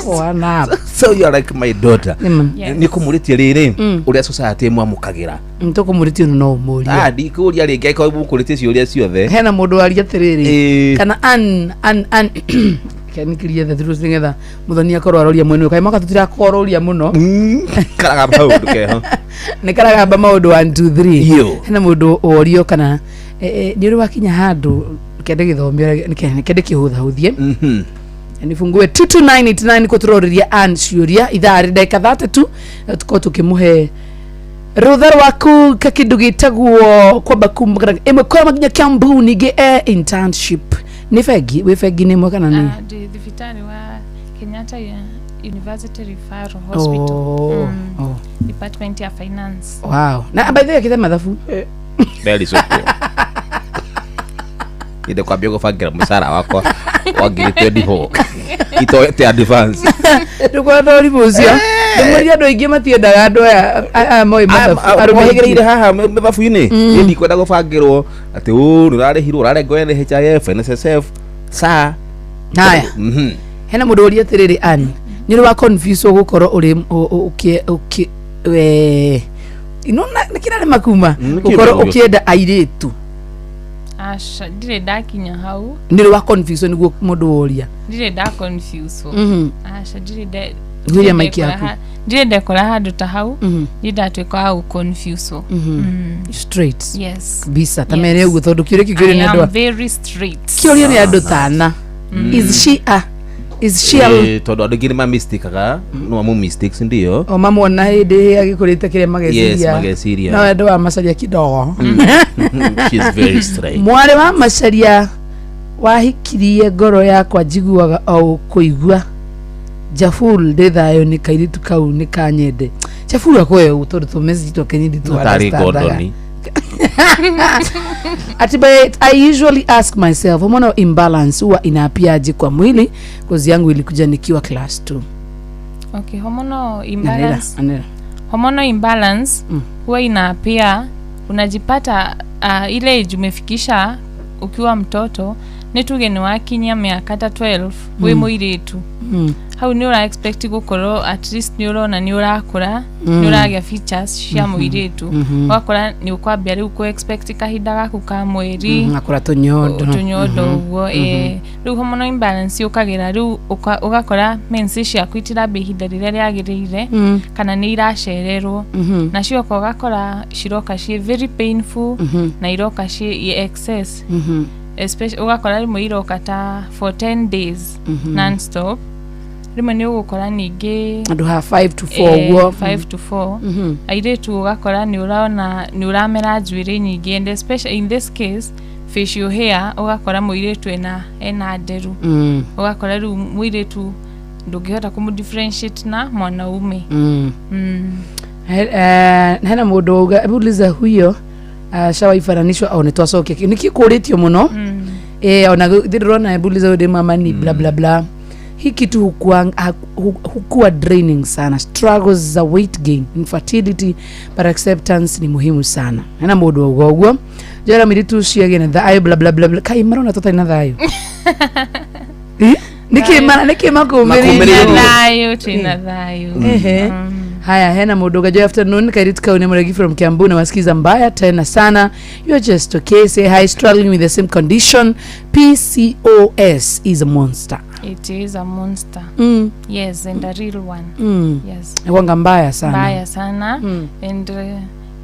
Wana. So you are like my daughter. Nĩma. Yes. Nĩ kũmũrĩtie rĩrĩ ũrĩa society ĩmwamũkagĩra. Tũkũmũrĩtie ũndũ no ũmũrie. Ah, ndikũria rĩngĩ angĩkorwo mũkũrĩtie ciũria ciothe. Hena mũndũ waria atĩrĩrĩ, Ĩĩ. kana an kenikirie the truth nĩgetha mũthoni akorwo aroria mwene ũyũ kaĩ mwaka tũtirakororia mũno. Karagamba maũndũ keho. Nĩ karagamba maũndũ 1 2 3. Yo. Hena mũndũ worio kana nĩ ũrĩ wakinya handũ kende gĩthomio kende kĩhũthahũthie nifungue 22989 kå tå Ann ciũria ithaa rĩ ndagĩka 32 na tũkorwo tũkĩmũhe rũtha rwaku kakĩndũ gĩtagwo kwamba kuma ĩmwe kwa nginya Kiambu ningĩ e internship nĩ bengi wĩ bengi-inĩ ĩmwe kana nĩ Ndĩ thibitarĩ wa Kenyatta University Referral Hospital. Oh, oh. Department ya finance. Wow, na by the way akĩte mathabu. Very so cool. Inde kwambia gũbangĩra mũcara wakwa wa 2024 itoete advance. Ndũkwenda ũrimũ ũcio ndĩmwĩrire andũ aingĩ matiendaga andũ aya moĩ mathabu arũme aingĩ. Mohĩgĩrĩire haha mathabu-inĩ niĩ ndikwenda gũbangĩrwo atĩ ũ nĩ ũrarĩhirwo ũrarengwo NHIF NSSF sa. Haya. Hena mũndũ ũria atĩrĩrĩ, Ann, nĩ ũrĩ wa confuse gũkorwo ũrĩ ũkĩ we ino nĩ kĩrarĩ makuma gũkorwo kĩndũ ũkĩenda airĩtu? Aca, ndirĩ ndakinya hau. Nĩ ũrĩ wa confuse nĩguo mũndũ woria. Ndirĩ nda confuse. Aca, ndirĩ nde Huria ndirĩ mic ndekora yaku. Ndirĩ ndekora handũ ta hau. Ndirĩ ndatuĩka wa gũ confuse. Straight. Yes. Kabisa ta Yes. mere ũguo tondũ kĩũria kĩu kĩũrio I nĩ am andũ very straight. kĩũrio nĩ andũ tana, is she a Ĩĩ, tondũ andũ aingĩ nĩ mamistakaga no mamu mistakes ndio. O mamwona hĩndĩ agĩkũrĩte kĩrĩa mageciria. Yes, mageciria. No andũ wa macaria kidogo. She's very straight. Mwarĩ wa macaria wahikirie ngoro yakwa njiguaga o kũigua Jaful ndĩ thayũ nĩ kairĩtu kau nĩ kanyende Jaful akoe ũũ tondũ tũ message twake nyindi tu Tarĩ understandaga. Gordoni. Ati but I usually ask myself, hormonal imbalance huwa inaapiaje kwa mwili? Kozi yangu ilikuja nikiwa class 2. Okay, hormonal Anera, imbalance. anera. Hormonal imbalance huwa inapia unajipata ile age umefikisha ukiwa mtoto Nĩ tuge nĩ wakinyia mĩaka ta 12 wĩ mũirĩtu, hau nĩ ũra expect gũkorwo at least nĩ ũrona nĩ ũrakũra, nĩ ũragĩa features cia mũirĩtu. Ũgakora nĩ ũkwambia rĩu kũ expect kahinda gaku ka mweri, Akũra tũnyondo. Tũnyondo ũguo. Ĩĩ, rĩu hormonal imbalance yũkagĩra rĩu ũgakora menses ciaku itirambia ihinda rĩrĩa rĩagĩrĩire, kana nĩ iracererwo, na cioka ũgakora ciroka ciĩ very painful, na iroka ciĩ excess. Especially ũgakora rĩmwe iroka ta for 10 days non-stop. Rĩmwe nĩ ũgũkora ningĩ Andũ ha 5 to 4 ũguo. 5 to 4. Airĩtu ũgakora nĩ ũrona nĩ ũramera njuĩrĩ nyingĩ, and especially in this case facial hair, ũgakora mũirĩtu ena nderu. Ũgakora rĩu mũirĩtu ndũngĩhota kũmũ differentiate na mwanaume. Hena mũndũ wauga, hebu uliza huyo shawaifananishwa au nĩ twacokia nĩkĩ kũrĩtio mũno. Ona ndĩrona, hebu uliza huyo mama ni bla bla bla, hii kitu hukuwa draining sana, struggles za weight gain, infertility, but acceptance ni muhimu sana. Hena mũndũ wauga ũguo, njera mũirĩtu ũcio agĩe na thayũ, bla bla bla bla. Kai marona tũtarĩ na thayũ? Eh? Nĩkĩ nĩkĩ makũmĩrĩirie? Twĩna thayũ, twĩna thayũ. Ehe. Haya, hena mũndũ uga, "Joy afternoon, kairitu kau ni Muregi from Kiambu na wasikiza mbaya tena sana. You're just okay. Say hi, struggling with the same condition. PCOS is a monster." It is a monster. Yes, and a real one. Yes. Wanga mbaya sana. Mbaya sana. And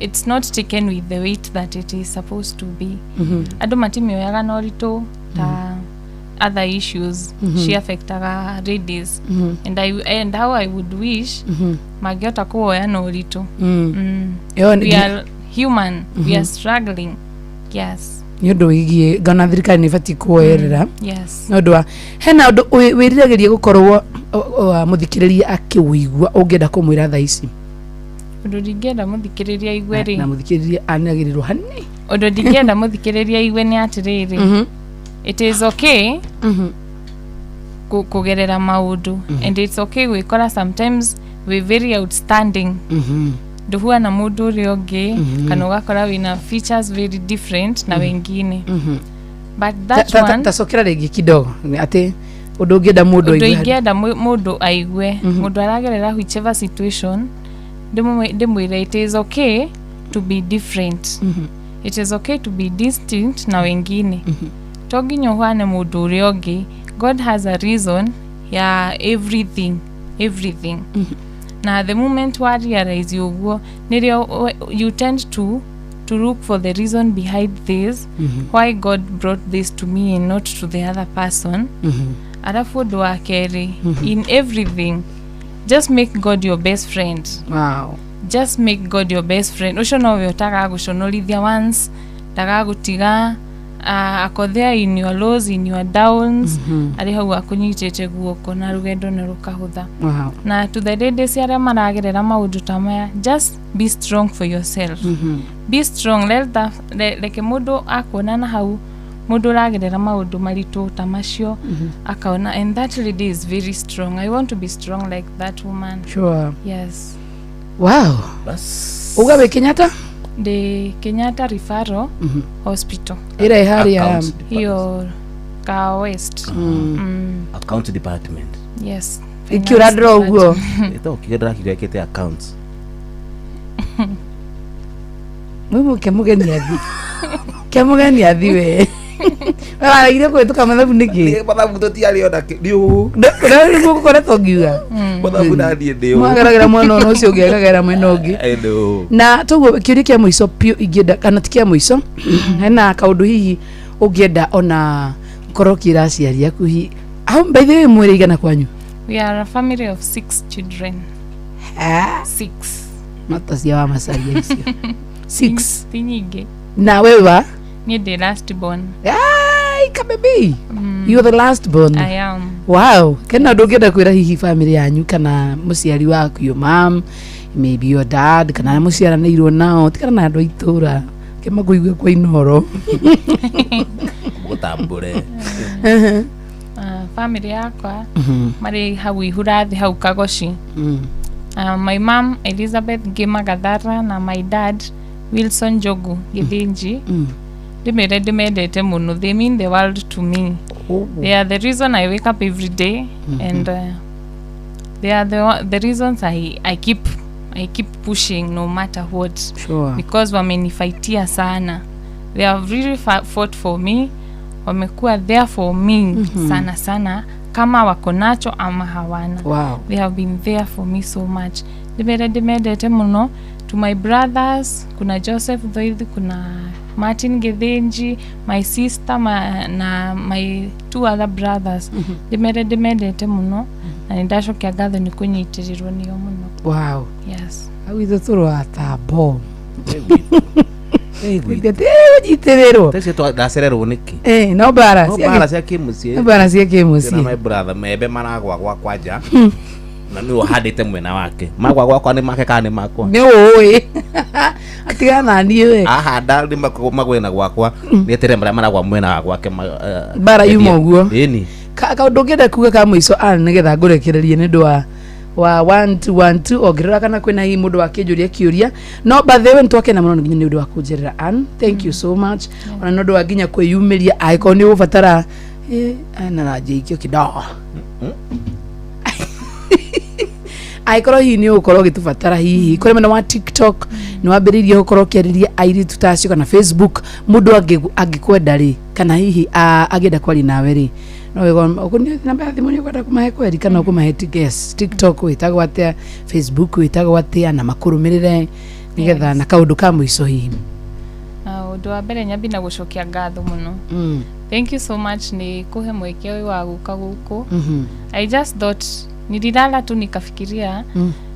it's not taken with the weight that it is supposed to be. Andũ matimĩoyaga na ũritũ ta other issues ci affectaga ladies. And how I would wish mangĩhota kuoya na ũritũ. Yo, We are human, we are struggling, yes. Nĩ ũndũ wĩgiĩ ngona thirikari nĩ ĩbatiĩ kuoerera. Nĩ ũndũ wa hena ũndũ wĩriragĩria gũkorwo mũthikĩrĩria akĩwĩigua ũngĩenda kũmwĩra thaa ici? Ũndũ ndingĩenda mũthikĩrĩria aigue rĩ, Na mũthikĩrĩria anagĩrĩrwo hanini. Ũndũ ndingĩenda mũthikĩrĩria aigue nĩ atĩrĩrĩ, it is okay kũgerera maũndũ, and it's okay gwĩkora sometimes we very outstanding, ndũhuana mũndũ ũrĩa ũngĩ, kana ũgakora wĩna features very different na wengine, but that one Tacokera rĩngĩ kidogo atĩ ũndũ ũngĩenda mũndũ ũndũ aigue. Ingĩenda mũndũ aigue, mũndũ aragerera whichever situation, ndĩmwĩre it is okay to be different, it is okay to be distinct na wengine. To nginya ũhane mũndũ ũrĩa ũngĩ. God has a reason ya everything, everything. Na the moment wa realize ũguo, nĩrĩo you tend to look for the reason behind this, why God brought this to me and not to the other person. Alafu ũndũ wa kerĩ, in everything, just make God your best friend. Just make God your best friend. Ũcio nowe ũtagagũconorithia once, ndagagũtiga, ako there in your lows, in your downs. Arĩ hau akũnyitĩte guoko na rũgendo nĩ rũkahũtha. Na to the ladies arĩa maragerera maũndũ ta maya, just be strong for yourself. Be strong. Let the, reke mũndũ akuona na hau mũndũ ũragerera maũndũ maritũ ta macio, akaona, "And that lady is very strong. I want to be strong like that woman." Yes. Wow. Uga wĩ Kenyatta? Ndĩ Kenyatta Referral Hospital. Ĩrĩa ĩ harĩa? Accounts. Hiyo ka West. Account department. Yes. Ĩkĩ ũrandora ũguo? Ĩtagwo kĩrĩa ndĩrakiuga ĩkĩte accounts. Mwimu kĩamũgeni athi, kĩamũgeni athi. We waregire kũhĩtũka mathabu nĩkĩ? Mathabu tũtiarĩ ona ndiũ. Nĩguo gũkoretwo ngiuga. Mathabu ndathiĩ ndĩũ. Mwageragĩra mwena ũyũ na ũcio ũngĩ akagera mwena ũngĩ. Ĩndũ. Na toguo kĩũria kĩa mũico piũ ingĩenda, kana ti kĩa mũico, hena kaũndũ hihi ũngĩenda ona ũkorwo ũkĩra aciari aku hihi? How, by the way, mwĩrĩ igana kwanyu? We are a family of six children. Six. Matacia wa macaria icio six. Ti nyingĩ. Na wewe wa? Niĩ ndĩ last born. Ai, kabebi, you are the last born. I am. Wow. Kena ũndũ ũngĩenda kwĩra hihi family yanyu kana mũciari waku, your mom, maybe your dad, kana arĩa mũciaranĩirwo nao, tikana na andũ a itũra kĩmakũigue kwa Inoro? Gũtambũre. Family yakwa marĩ hau ihurathi hau Kagoci. My mom Elizabeth Ngima Gathara na my dad Wilson Njogu Githinji. Ndĩmere ndĩmendete mũno. They mean the world to me. They are the reason I wake up every day. And they are the reasons I keep pushing no matter what. Because wamenifaitia sana. They have really fought for me. Wamekuwa there for me sana sana, kama wako nacho ama hawana. They have been there for me so much. Ndĩmere ndĩmendete mũno. To my brothers, kuna Joseph Thoithi, kuna Martin Gethenji, my sister na my two other brothers. Ndĩmere ndĩmendete mũno na nĩ ndacokia ngatho nĩ kũnyitĩrĩrwo nĩo mũno. Yes. Hau ithu tũrwata bomu ũnyitĩrĩrwo. Taici ndacererwo nĩkĩ? Eh, no mbara. No mbara cia kĩmũciĩ. No mbara cia kĩmũciĩ. Na my brother, maembe maragwa gwakwa nja na nĩwe ũhandĩte mwena wake. Magwa gwakwa nĩ make kana nĩ makwa? Nĩ ũĩ atigana na niĩ we. Ahanda nĩ magwe na gwakwa, nĩeterere marĩa maragwa mwena wa gwake Mbara yuma ũguo. Ĩni. Kaũndũ ũngĩenda kuga ka mũico, Ann, nĩgetha ngũrekererie nĩ ũndũ wa 1212 ongerera, kana kwĩna hihi mũndũ wakĩnjũria kĩũria? No by the way, nĩtwakena mũno nginya nĩ ũndũ wa kũnjerera, Ann. Thank you so much, ona nĩ ũndũ wa nginya kwĩyumĩria. Angĩkorwo nĩ ũgũbatara na ranjĩikio kidogo, angĩkorwo hihi nĩ ũgũkorwo ũgĩtũbatara, hihi kũrĩ mwena wa TikTok nĩ wambĩrĩirie gũkorwo ũkĩarĩria airĩtu ta acio, kana Facebook, mũndũ angĩkwenda rĩ, kana hihi angĩenda kwaria nawe rĩ, no wĩgo namba ya thimũ nĩ ũkwenda kũmahe kweri kana ũkũmahe? Yes, TikTok wĩtagwo atĩa? Facebook wĩtagwo atĩa? Na makũrũmĩrĩre nĩgetha na kaũndũ ka mũico hihi. Na ũndũ wa mbere, nyambi na gũcokia ngatho mũno. Thank you so much nĩ kũhe mweke ũyũ wa gũka gũkũ. I just thought, nililala tu nikafikiria,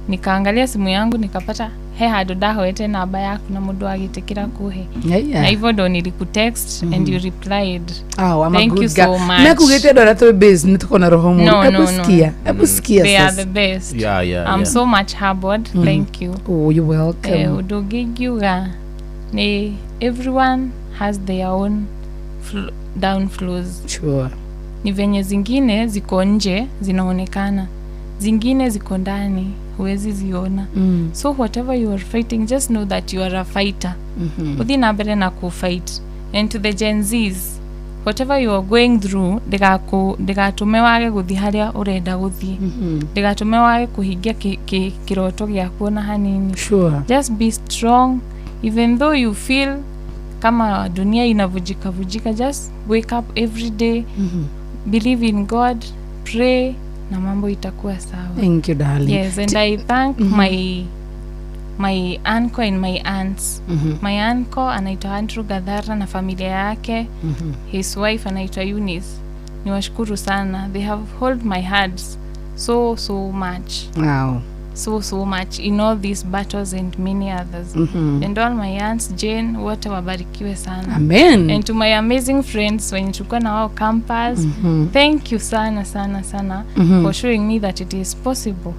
nikaangalia simu yangu, nikapata he handũ ndahoete namba yaku na mũndũ agĩtĩkĩra kũhe. Yeah. Na hivyo ndo nilikutext and you replied. Oh, I'm a Thank good you girl. so much. Mekugĩte andũ arĩa twĩ base nĩ tũkorwo na roho mũru. No, Hebu no, no. sikia, hebu sikia They are sasa. the best. I'm so much humbled. Thank you. Oh, you're welcome. Ũndũ ũngĩ ingiuga nĩ everyone has their own downflows. Ni venye zingine ziko nje zinaonekana, zingine ziko ndani huwezi ziona. So whatever you are fighting, just know that you are a fighter. Uthi na mbere na kufight. And to the Gen Zs, whatever you are going through, ndĩgatũme wage gũthiĩ harĩa ũrenda gũthiĩ. Ndĩgatũme wage kũhingia kĩroto gĩaku ona hanini. Just be strong. Even though you feel kama dunia inavujika vujika, just wake up every day, believe in God, pray, na mambo itakuwa sawa. Thank you, darling. Yes, and I thank my uncle and my aunts. My uncle anaitwa Andrew Gadhara na familia yake. His wife anaitwa Eunice. Niwashukuru sana. They have hold my hands so so much. So so much in all these battles and many others. And all my aunts, Jane, wote wabarikiwe sana. Amen. And to my amazing friends wenye tulikuwa na wao campus, thank you sana sana sana for showing me that it is possible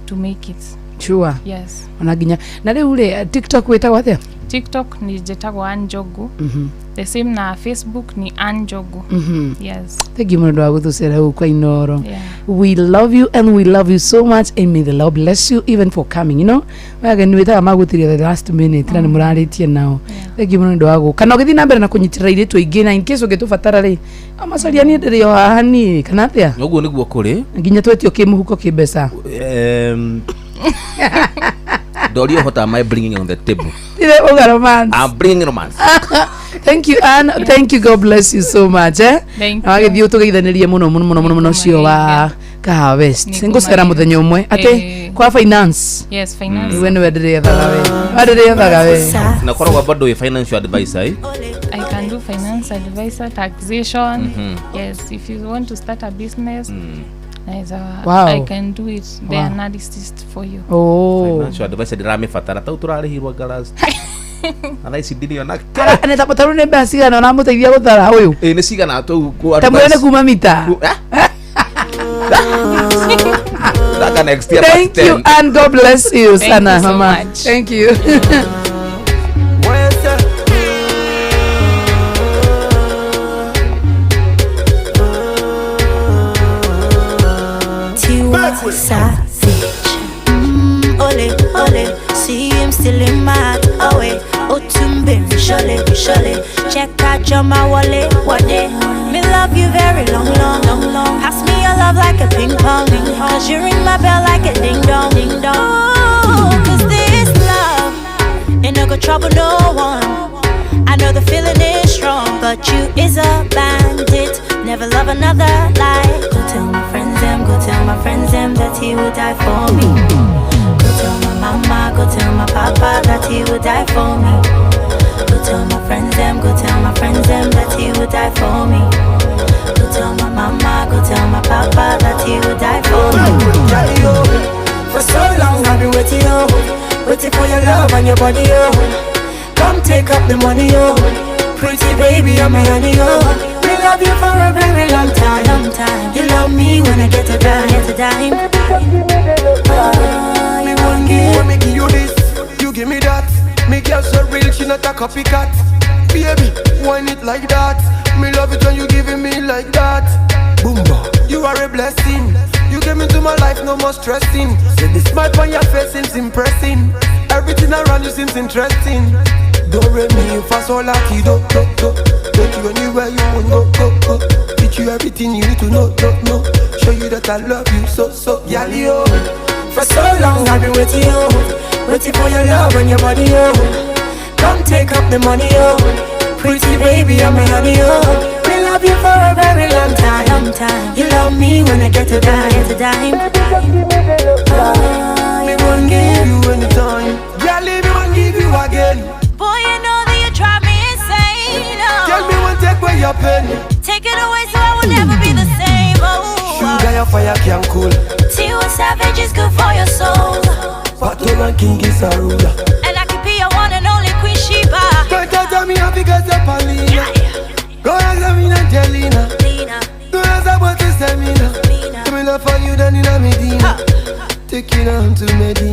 to make it. Yes. Ona nginya na rĩu rĩ, TikTok wĩtagwo atĩa? TikTok ni njĩtagwo Ann Njogu. The same na Facebook ni Ann Njogu. Yes. Thank you mũno ũndũ wa gũtũcera gũkũ kwa Inoro. Yeah. We love you and we love you so much, and may the Lord bless you even for coming. Wageni wĩtaga magũtiria the last minute na nĩ mũrarĩtie nao. Thank you mũno nĩ ũndũ wa gũka na ũgĩthiĩ na mbere na kũnyitĩrĩra airĩtu aingĩ, na in case ũngĩtũbatara rĩ, amacaria niĩ ndĩrĩ o haha niĩ, kana atĩa? Ũguo nĩguo kũrĩ. Nginya twetio kĩmũhuko kĩmbeca. Ndorio, what am I bringing on the table? Ile uga romance. I'm bringing romance. Thank you, Ann. Thank you. God bless you so much, eh. Thank Na wagĩthiĩ ũtũgeithanĩrie mũno mũno mũno mũno mũno ũcio wa Kahawa West. Nĩngũcera mũthenya ũmwe atĩ kwa finance. Yes, finance. We nĩwe ndĩrĩethaga, we we ndĩrĩethaga we. Na koragwo bado wĩ financial advisor, eh? I can do finance advisor, taxation. Yes, if you want to start a business, naweza. I can do it, the analysis for you. Oh. Financial advisor ndiramĩbatara tau tũrarĩhirwo ngaras na thaa ici ndirĩ ona. Nĩ tarũ nĩ mbeca cigana ũramũteithia gũthara ũyũ? Ĩ, nĩ cigana tũu? Ta mwĩre nĩ kuma mita. Taka next year Thank part you 10. and God bless you. Thank sana you so mama much. Thank you. Wesa. Tiwa Savage. Ole, ole, see him still in my away. Otumbe, shole, shole. Check Chioma Wale, Wade. Me love you very long, long, long, long. Pass me your love like a ping pong, cause you ring my bell like a ding dong, ding dong. Ooh, cause this love ain't no go trouble no one. I know the feeling is strong, but you is a bandit. Never love another lie. Go tell my friends them, go tell my friends them that he will die for me. Go tell my mama, go tell my papa that he will die for me. Go tell my friends them, go tell my friends them that he will die for me. Go tell my mama, go tell my papa that he will die for me. For so long I've been waiting, oh, waiting for your love and your body, oh. Come take up the money, oh. Pretty baby, I'm my honey, oh. We love you for a very long time. Long time. You love me when I get a dime. Get a dime. Oh, me won't give. When me give you this, you give me that. Me girl so real, she not a copycat. Baby, wine it like that. Me love it when you giving me like that. Boomba, you are a blessing. You came into my life, no more stressing. Say the smile on your face seems impressing. Everything around you seems interesting. Do re mi fa sol la ti do do do. Take you anywhere you want go go go. Teach you everything you need to know know know. Show you that I love you so so. Yali oh, for so long I've been waiting oh, waiting for your love and your body oh. Come take up the money oh, pretty baby I'm my honey oh. We love you for a very long time. Long time. You love me when I get a dime. Get a dime. Oh, me won't give you anytime. Girl, me won't give you again. Boy, you know that you drive me insane. Oh. Tell me when take away your pain. Take it away so I will never be the same. Oh, sugar your fire can cool. Tiwa Savage is good for your soul. Pato King is a ruler. And I could be your one and only Queen Sheba. Don't tell me how because you're Paulina. Go ask me Angelina. Go ask about the Semina. Me love for you than in a Medina. Take you down to Medina.